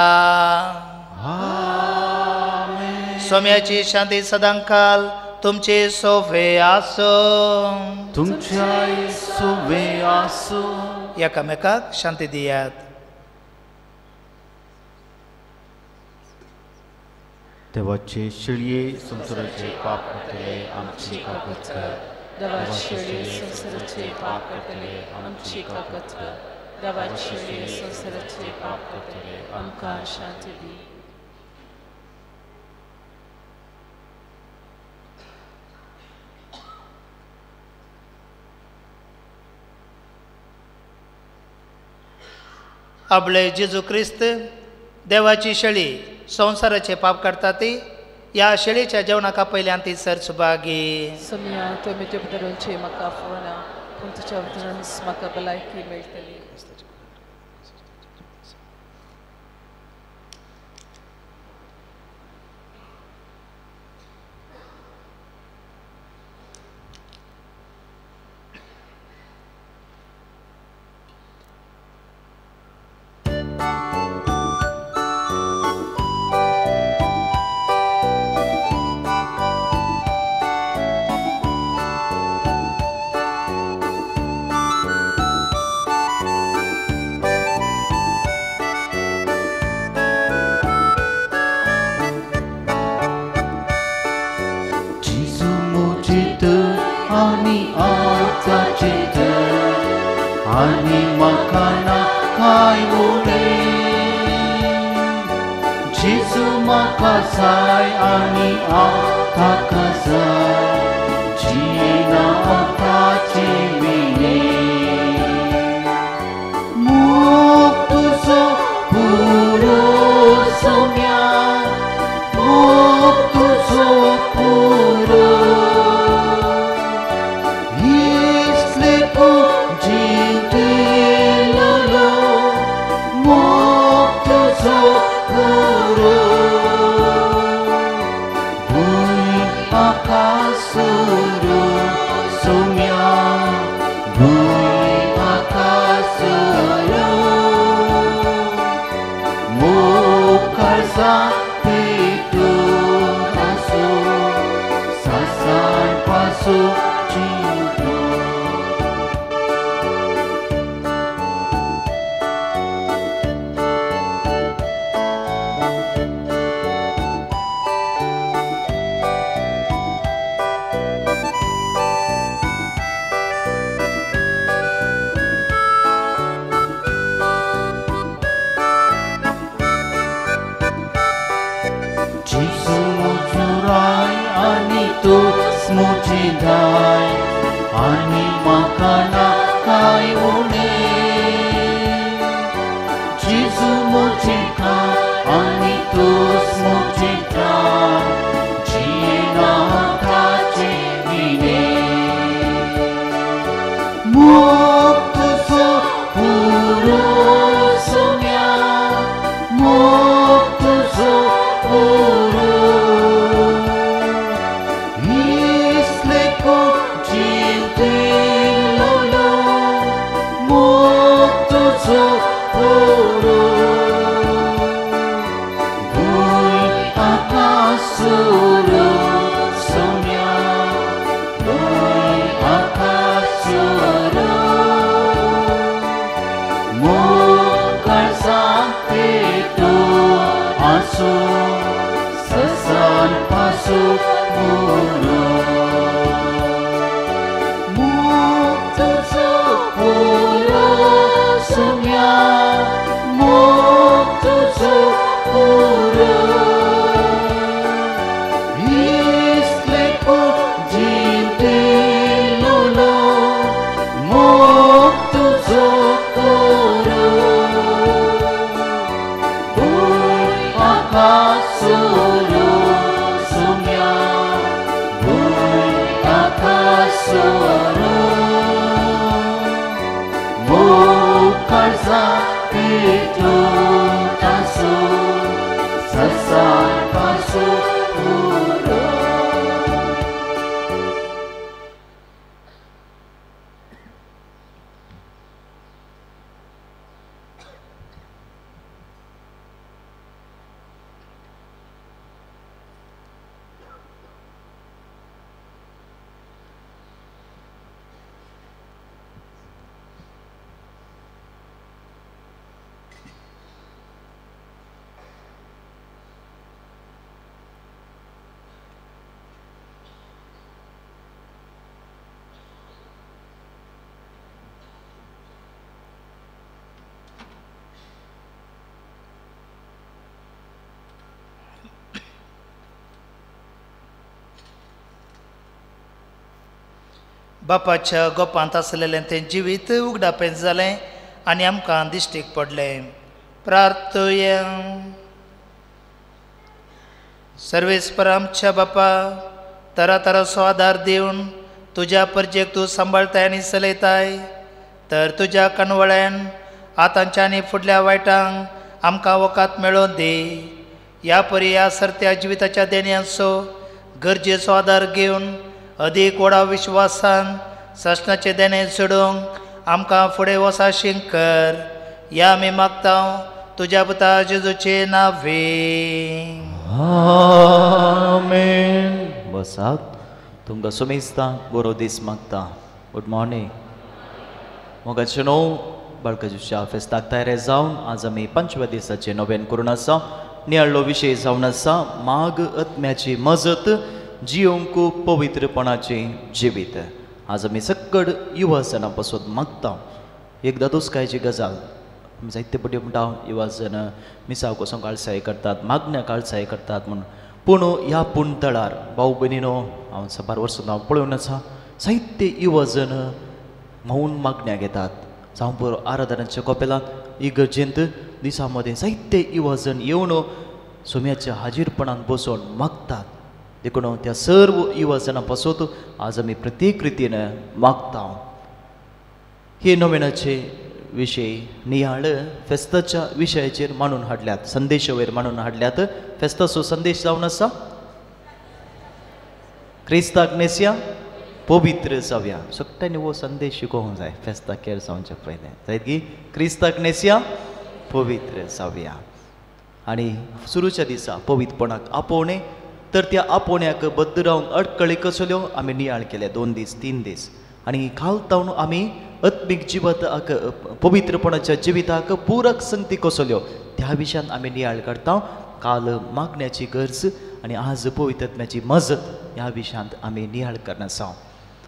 सोम्याची शांती सदांकाल तुमचे सोवे आसूं, तुमच्याय सोवे आसूं. एकामेकाक शांती दियात. देवाचे शिळये संवसाराचे पाप करतले आमची कागद कर. देवाचे शिळये संवसाराचे पाप करतले आमची कागद कर. देवाचे शिळये संवसाराचे पाप करतले आमकां शांती दी. आपले जेजू क्रिस्त देवाची शेळी संवसाराचे पाप काडटा ती ह्या शेळीच्या जेवणाक आपयल्यान ती सर सुभागी. सोम्या तुवें म्हज्या बदलचे म्हाका आफोवना, पूण तुज्या वतनान म्हाका भलायकी मेळटली. आनी म्हाका ना कांय उणें, जेजू म्हाका जाय आनी हांव ताका जाय, जियेना हांव ताचे विणें. मोग तुजो पुरो सोम्या, मोग तुजो पुरो, paso. तूंच म्हजी धाय आनी म्हाका ना कांय उणें. जेजू म्हजें काम आनी तूंच म्हजें त्राण, जियेना ताचे विणें. मोग तुजो पुरो सोम्या, मोग तुजो पुरो, इसले कोण जीव दिलोलो, मोग तुजो पुरो. भूंय आकाश सोम्या, भूंय आकाश मोग काळजांत पेटो आसूं, ससान पासूं पुरो. मोग तुजो पुरो सोम्या, मोग तुजो पुरो, इसले कोण जीव दिलोलो, मोग तुजो पुरो. भूंय आकाश सोम्या, भूंय आकाश मोग काळजांत पेटो आसूं, ससान पासूं पुरो. बापाच्या गोपांत आसलेलें तें जिवीत उगडापें जालें आनी आमकां दिश्टीक पडलें. प्रार्थया. सर्वेस्पर आमच्या बापा, तरातराचो आदार दिवन तुज्या परजेक तूं सांबाळताय आनी चलयताय, तर तुज्या कणवळ्यान आतांच्या आनी फुडल्या वायटांक आमकां वकात मेळोवन दी. ह्या परी ह्या सरत्या जिविताच्या देण्यांचो गरजेचो आदार घेवन अदीक व्हडा विश्वासान सासणाचें देणें जोडूंक आमकां फुडें वसाशींक कर. ह्या आमी मागता तुज्या पुता जेजूचे नांवे. आमेन. बसात. तुमकां सुमेस्ता बरो दीस मागता. Good morning. मोगाचे न्हू बाळकाच्या फेस्ताक तयार जावन आज आमी पंचव्या दिसाचें नोवेन करून आसा. नियाळ्ळो विशय जावन आसा माग आत्म्याची मजत जियोंक पवित्रपणाचें जिवीत. आज आमी सक्कड युवाजना पासून मागता. एकदां दुस्कायची गजाल आमी जायते पटी म्हणटा युवाजन मिसाव कसो काळसाय करतात, मागण्या काळसाय करतात म्हूण. पूण ह्या पुणतळार भाव भयणीनो हांव साबार वर्सां हांव पळोवन आसा जायते युवाजन मौन मागण्या घेतात. जावं बरो आराधनाच्या कोपेलांत इगर्जेंत दिसा मदें जायते युवाजन येवन सोम्याच्या हाजीरपणान बसोवन मागतात. देखून त्या सर्व युवाजनां पासून आज आमी प्रत्येक रितीन मागता. हे नोवेनाचे विशय नियाळ फेस्ताच्या विशयाचेर मांडून हाडल्यात, संदेशा वयर मांडून हाडल्यात. फेस्ताचो संदेश जावन आसा क्रिस्ताक नेसया पवित्र जावया. सगळ्यांनी हो संदेश शिकोवंक जाय फेस्ताक केर जावचे पयलें जायत की क्रिस्ताक नेसया पवित्र जावया. आनी सुरूच्या दिसा पवित्रपणाक आपोवणें, तर त्या आपोवण्याक बद्द रावन अडकळी कसल्यो आमी नियाळ केले 2 दीस 3 दीस. आनी काल तावन आमी आत्मीक जिविताक पवित्रपणाच्या जिविताक पूरक संगती कसल्यो त्या विशयान आमी नियाळ करता. काल मागण्याची गरज आनी आज पवित्र आत्म्याची मजत ह्या विशयांत आमी नियाळ करना आसा.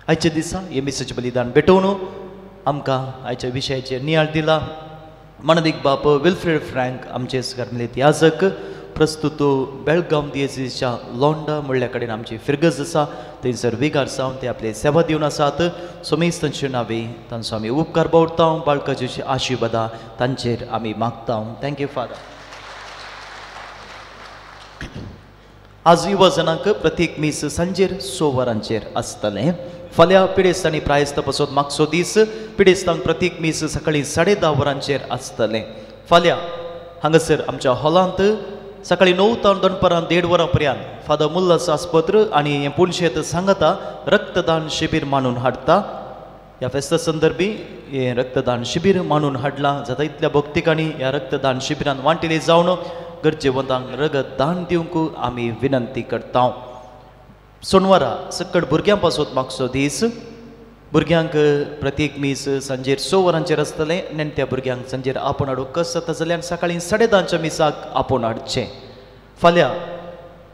आयच्या दिसा हे मिसाचें बलिदान भेटोवन आमकां आयच्या विशयाचेर नियाळ दिला मानदीक बाप विल्फ्रेड फ्रँक आमचे कार्मेलीत याजक, प्रस्तुत बेळगांव दियेसीच्या लोंडा म्हणल्या कडेन आमची फिरगज आसा, थंयसर विगार जावन ते आपले सेवा दिवन आसात. सोमेस तांचे नावे तांचो आमी उपकार बावडता. बाळकाजेची आशिर्वादां तांचेर आमी मागता. Thank you father. आज युवजनांक प्रत्येक मीस सांजेर 6 वरांचेर आसतलें. फाल्यां पिडेस्तांनी प्रायस्त पासत मागचो दीस. पिडेस्तांक प्रत्येक मीस सकाळीं 10:30 वरांचेर आसतलें. फाल्यां हांगासर आमच्या हॉलांत सकाळीं 9 ते दनपारां 1:30 वरां पर्यंत फादर मुल्लास आस्पत्र आनी हें पुणशेत सांगता रक्तदान शिबीर मांडून हाडटा. ह्या फेस्ता संदर्भी हें रक्तदान शिबीर मांडून हाडलां. जाता इतल्या भक्तिकांनी ह्या रक्तदान शिबिरान वांटिले जावन गरजेवंतांक रगत दान दिवंक आमी विनंती करता. सोनवारा सकट भुरग्यां पासत मागचो दीस. भुरग्यांक प्रत्येक मीस सांजेर 6 वरांचेर आसतलें. नेणट्या भुरग्यांक सांजेर आपोवन हाडूंक कस जाता जाल्यार सकाळीं 10:30 मिसाक आपोवन हाडचें. फाल्यां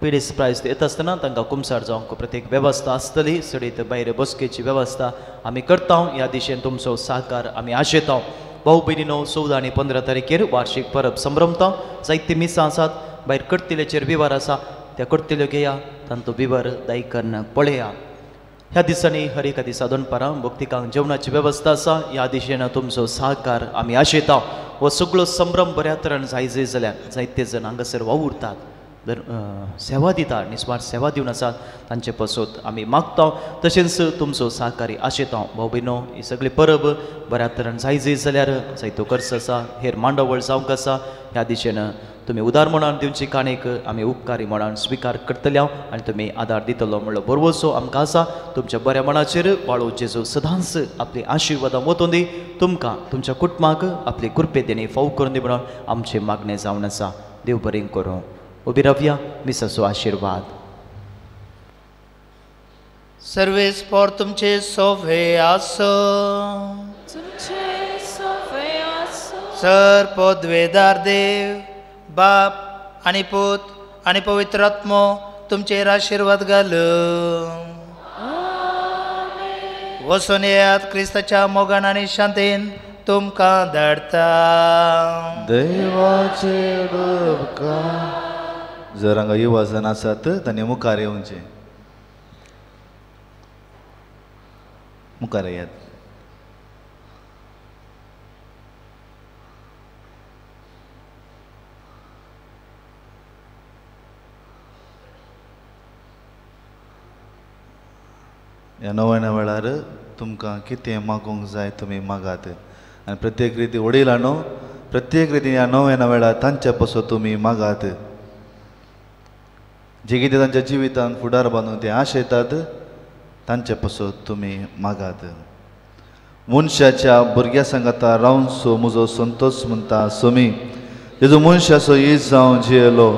पिडेस्त प्रायस्त येता आसतना तांकां कुमसार जावंक प्रत्येक वेवस्था आसतली. सडीत भायर बसकेची वेवस्था आमी करता. ह्या दिशेन तुमचो सहकार आमी आशेता. भाऊ भयणीनो 14 आनी 15 तारखेर वार्षीक परब संभ्रमता. जायती मिसां आसात. भायर करतिलेचेर विवार आसा, त्या करतिल्यो घेया, तांचो विवर दायकन पळया. ह्या दिसांनी हर एका दिसा दनपारां भक्तिकांक जेवणाची वेवस्था आसा. ह्या दिशेन तुमचो सहकार आमी आशेता. हो सगळो संभ्रम बऱ्या तरेन जायजय जाल्यार जायते जण हांगासर वावुरतात, सेवा दिता, निस्वार्थ सेवा दिवन आसात, तांचे पासत आमी मागता. तशेंच तुमचो सहकारी आशेता. भाव भयणो ही सगळी परब बऱ्या तरेन जायजय जाल्यार जायतो खर्च आसा, हेर मांडावळ जावंक आसा. ह्या दिशेन तुमी उदार म्हणान दिवची काणयेक आमी उपकारी म्हणान स्विकार करतले आनी तुमी आदार दितलो म्हणलो भरवसो आमकां आसा. तुमच्या बऱ्या मनाचेर बाळो जेजू सदांच आपली आशिर्वादां वतून दी. तुमकां तुमच्या कुटुंबाक आपली कृपे देणी फाव करून दी म्हणून आमचें मागणें जावन आसा. देव बरें करूं. उबी रावया. मिसाचो आशिर्वाद. सर्वेस पोर तुमचे सोवे आसो. सर पदवेदार देव बाप आनी पूत आनी पवित्र आत्मो तुमचेर आशिर्वाद घालू. वचून येयात क्रिस्ताच्या मोगान आनी शांतीन तुमकां धाडटा. देवाचे उपकार. जर हांगा युवाजन आसात तांणी मुखार येवचें. मुखार येयात. ह्या नव्याण्या वेळार तुमकां कितें मागूंक जाय तुमी मागात. आनी प्रत्येक रिती वडिलांनो प्रत्येक रितीन ह्या नव्याण्या वेळार तांचे पासून तुमी मागात. जे कितें तांच्या जिवितांत फुडार बांदून ते आशेतात तांचे पासून तुमी मागात. मनशाच्या भुरग्या सांगाता रावनसो म्हजो संतोष म्हणटा सोमी. तेजो मनशाचो is जावन जियेलो.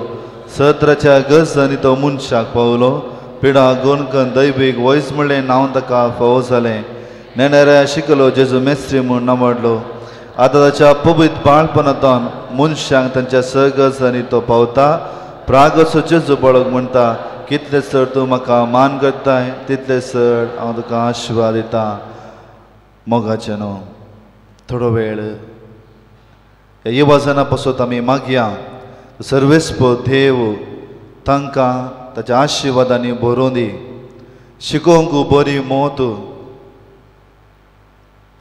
सत्राच्या गजांनी तो मनशाक पावलो. पिडा गोनकन दैवीक वयस म्हणलें नांव ताका फावो जालें. नेणाऱ्या शिकलो जेजू मेस्त्री म्हूण नामडलो. आतां ताच्या पवित्र बाळपणांतल्यान मनशांक तांच्या सहगजांनी तो पावता. प्रागसो जेजू बाळक म्हणटा कितले चड तूं म्हाका मान करताय तितले चड हांव तुका आशिर्वाद दिता. मोगाचें न्हू थोडो वेळ ह्या येवजना पासत आमी मागया. सर्वेस्प देव तांकां ताच्या आशिर्वादांनी भरून दी. शिकोवंक बरी मोत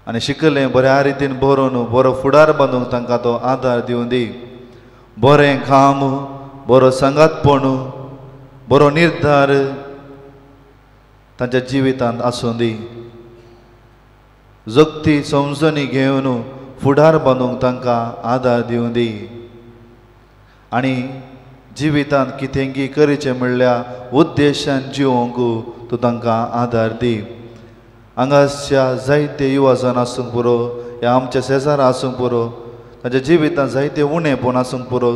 आनी शिकलें बऱ्या रितीन बरोवन बरो फुडार बांदूंक तांकां तो आदार दिवन दी. बरें काम, बरो सांगातपण, बरो निर्धार तांच्या जिवितांत आसूं दी. जगती समजणी घेवन फुडार बांदूंक तांकां आदार दिवन दी. आनी जिवितांत कितेंगी करचें म्हणल्यार उद्देशान जिवोवंक तूं तांकां आदार दी. हांगाच्या जायते युवाजन आसूंक पुरो, ह्या आमच्या शेजारा आसूंक पुरो, तांच्या जिवितांत जायते उणेपण आसूंक पुरो,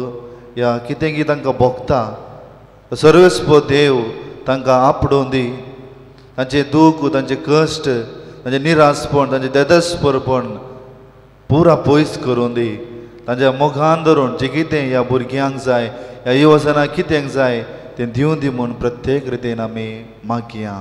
ह्या कितेंगी तांकां भोगता. सर्वेस्प देव तांकां आपडोवन दी. तांचें दूख, तांचें कश्ट, तांचें निरासपण, तांचें देदस्परपण पुरा पयस करून दी. तांच्या मोगान धरून जें कितें ह्या भुरग्यांक जाय, ह्या युवजनांक कितें जाय तें दिवन दी म्हूण प्रत्येक रितीन आमी मागया.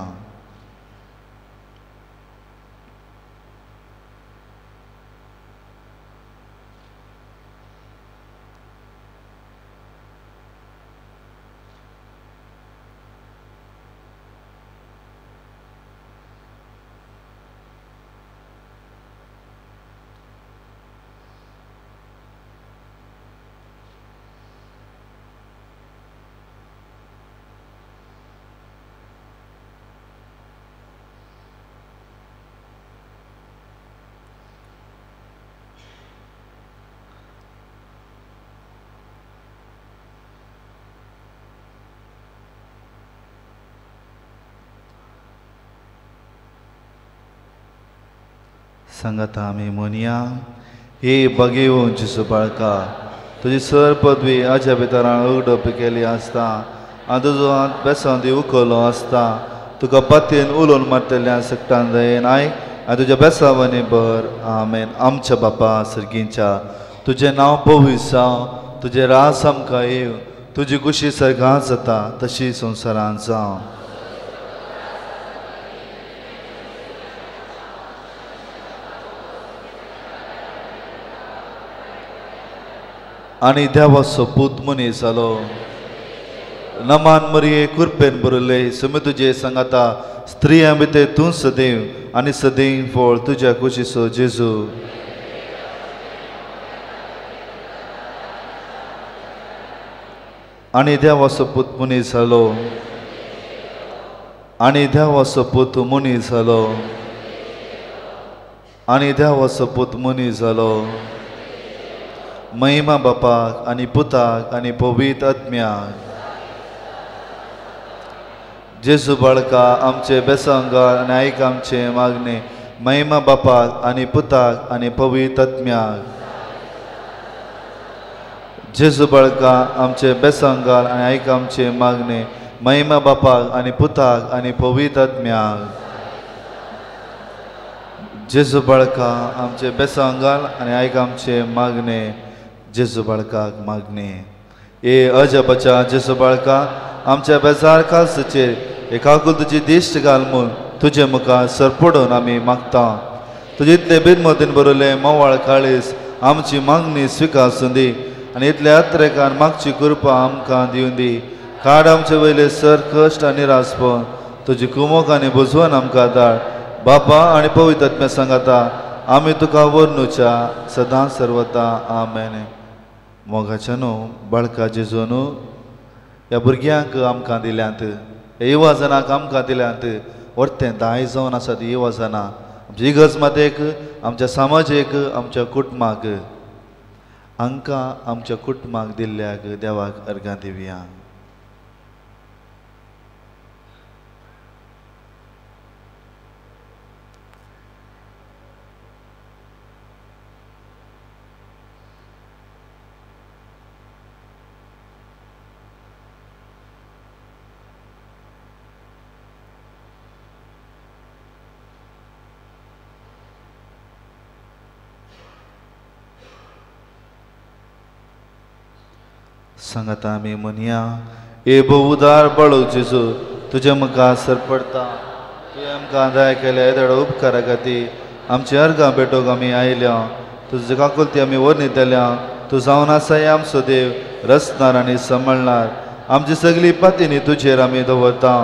सांगाता आमी म्हणया, हे बगेवन जेजू बाळका, तुजी सर पदवी आज्या भितरान उगडप केली आसता आनी तुजो हात बेसांव दी उखलो आसता, तुका पातयेन उलोवन मारतल्या सकटान दयेन आयक आनी तुज्या बेसावांनी भर. आमेन. आमच्या बापा सर्गींच्या, तुजें नांव पवित्र जावं, तुजें रास आमकां येवं, तुजी कुशी सर्गांत जाता तशी संवसारांत जावं. आनी देवाचो पूत मनीस जालो, नमान मरिये कुरपेन बरयले, सुमी तुजे सांगाता स्त्रियां भितर तूं सदैव आनी सदैव फळ तुज्या कुशीचो जेजू. आनी देवाचो पूत मनीस जालो, आनी देवाचो पूत मनीस जालो, आनी देवाचो पूत मनीस जालो. महिमा बापाक आनी पुताक आनी पवित्र आत्म्याक. जेजू बाळका आमचे बेसांगार आनी आयक आमचे मागणे. महिमा बापाक आनी पुताक आनी पवित्र आत्म्याक. जेजू बाळका आमचे बेसांगार आनी आयक आमचे मागणे. महिमा बापाक आनी पुताक आनी पवित्र आत्म्याक. जेजू बाळका आमचे बेसांगाल आनी आयक आमचे मागणे. जेजू बाळकाक मागणे. ए अजबाच्या जेजू बाळका, आमच्या बेजार कालसाचेर एकाकुल तुजी दिश्ट घाल म्हूण तुजे मुखार सरपडून आमी मागता. तुजे इतले बिरमतीन बरयलें मोवाळ काळीस आमची मागणी स्विकासून दी आनी इतल्या अत्रेकान मागची कृपा आमकां दिवन दी. काड आमचे वयले सर कश्ट आनी निरासपण, तुजी कुमोक आनी बुजवण आमकां धाड. बापा आनी पवित्र आत्म्या सांगाता आमी तुका वर्णुच्या सदां सर्वता. आमेन. मोगाच्या न्हू बाळका जेजू न्हू ह्या भुरग्यांक आमकां दिल्यांत, ह्या युवाजनाक आमकां दिल्यांत. वर्तें दाय जावन आसा ती युवाजनां आमच्या इगर्ज मातेक, आमच्या समाजेक, आमच्या कुटुंबाक. हांकां आमच्या कुटुंबाक दिल्ल्याक देवाक अर्गां दिवया. सांगाता आमी म्हणया, ए बहुदार बळो जेजू, तुजे मुखार सरपडटा, तुवें आमकां दया केल्या येदोळ उपकारा खातीर आमची अर्गां भेटोवंक आमी आयल्या. तुजे काकुलती आमी वर्णितल्या. तूं जावन आसाय आमचो देव, रचणार आनी सांबाळणार. आमची सगळी पातीनी तुजेर आमी दवरता.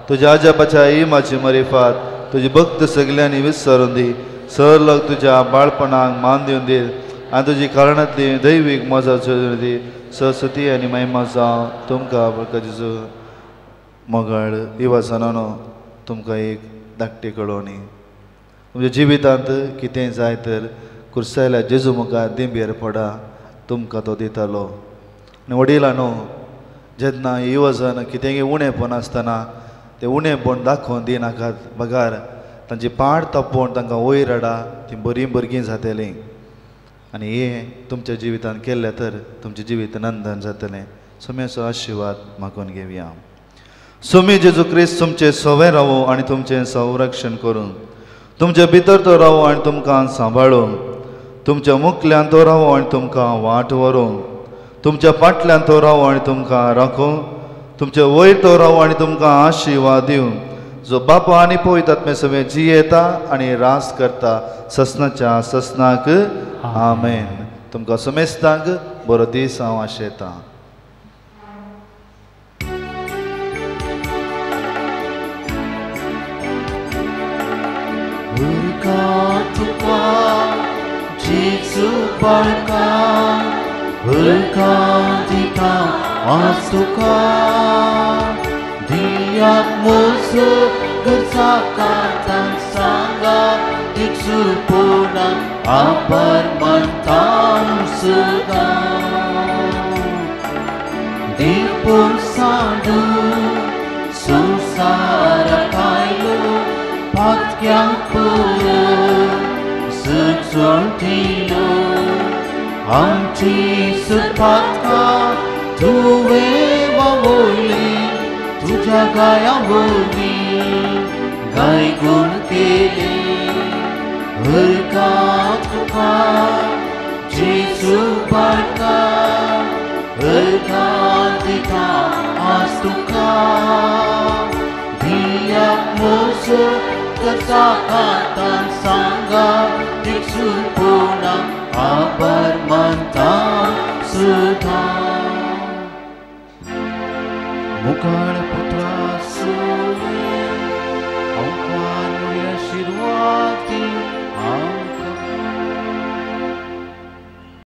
तुज्या आजापाच्या इमाची मरिफात तुजी भक्त सगल्यांनी विसरून दी. सर लोक तुज्या बाळपणाक मान दिवन दी आनी तुजी कारणांतली दैवीक मजा जोडून दी. सरस्वती आनी महिमा जावं तुमकां बळका जेजू. मोगाळ इवासनानो, तुमकां एक धाकटी कळोवणी. तुमच्या जिवितांत कितें जाय तर कुर्सायल्या जेजू मुखार दिंबेर पडा, तुमकां तो दितालो. आनी वडिलांनो, जेन्ना युवजन कितेंय उणेपण आसतना तें उणेपण दाखोवन दिनाकात, बगार तांची पाड तापोवन तांकां वयर हाडा, तीं बरीं भुरगीं जातलीं. आनी हें तुमच्या जिवितांत केल्लें तर तुमचें जिवीत नंदन जातलें. सोम्याचो आशिर्वाद मागून घेवया. सोमी जेजू क्रिस्त तुमचें सवें रावूं आनी तुमचें संरक्षण करूं. तुमचे भितर तो रावूं आनी तुमकां सांबाळूं. तुमच्या मुखल्यान तो रावूं आनी तुमकां वाट व्हरूं. तुमच्या फाटल्यान तो रावूं आनी तुमकां राखूं. तुमचे वयर तो रावूं आनी तुमकां आशिर्वाद दिवं. जो बापा आनी पवित्र आत्म्या सवें जियेता आनी रास करता ससनाच्या ससनाक. आमेन. तुमकां समेस्तांक बरो दीस हांव आशेतां. तुका जेजू बाळका, उरकां दिता आज तुका, दियाक मोजो गरजा कांतांक सांगा दिक्षुपणाक आभार मानता सदां. दिपून सांडू संवसाराक आयलो पातक्यांक पुरो आमची सुरपातका तुवें वावोली तुज्या गाया वरवीं गाय गुण केले हरका तुका जेजू बाळका हरका दिता आज तुका दिया मोसो कसा हातान सांगा दिसूपणा आभार मानता सुद्धा मुखार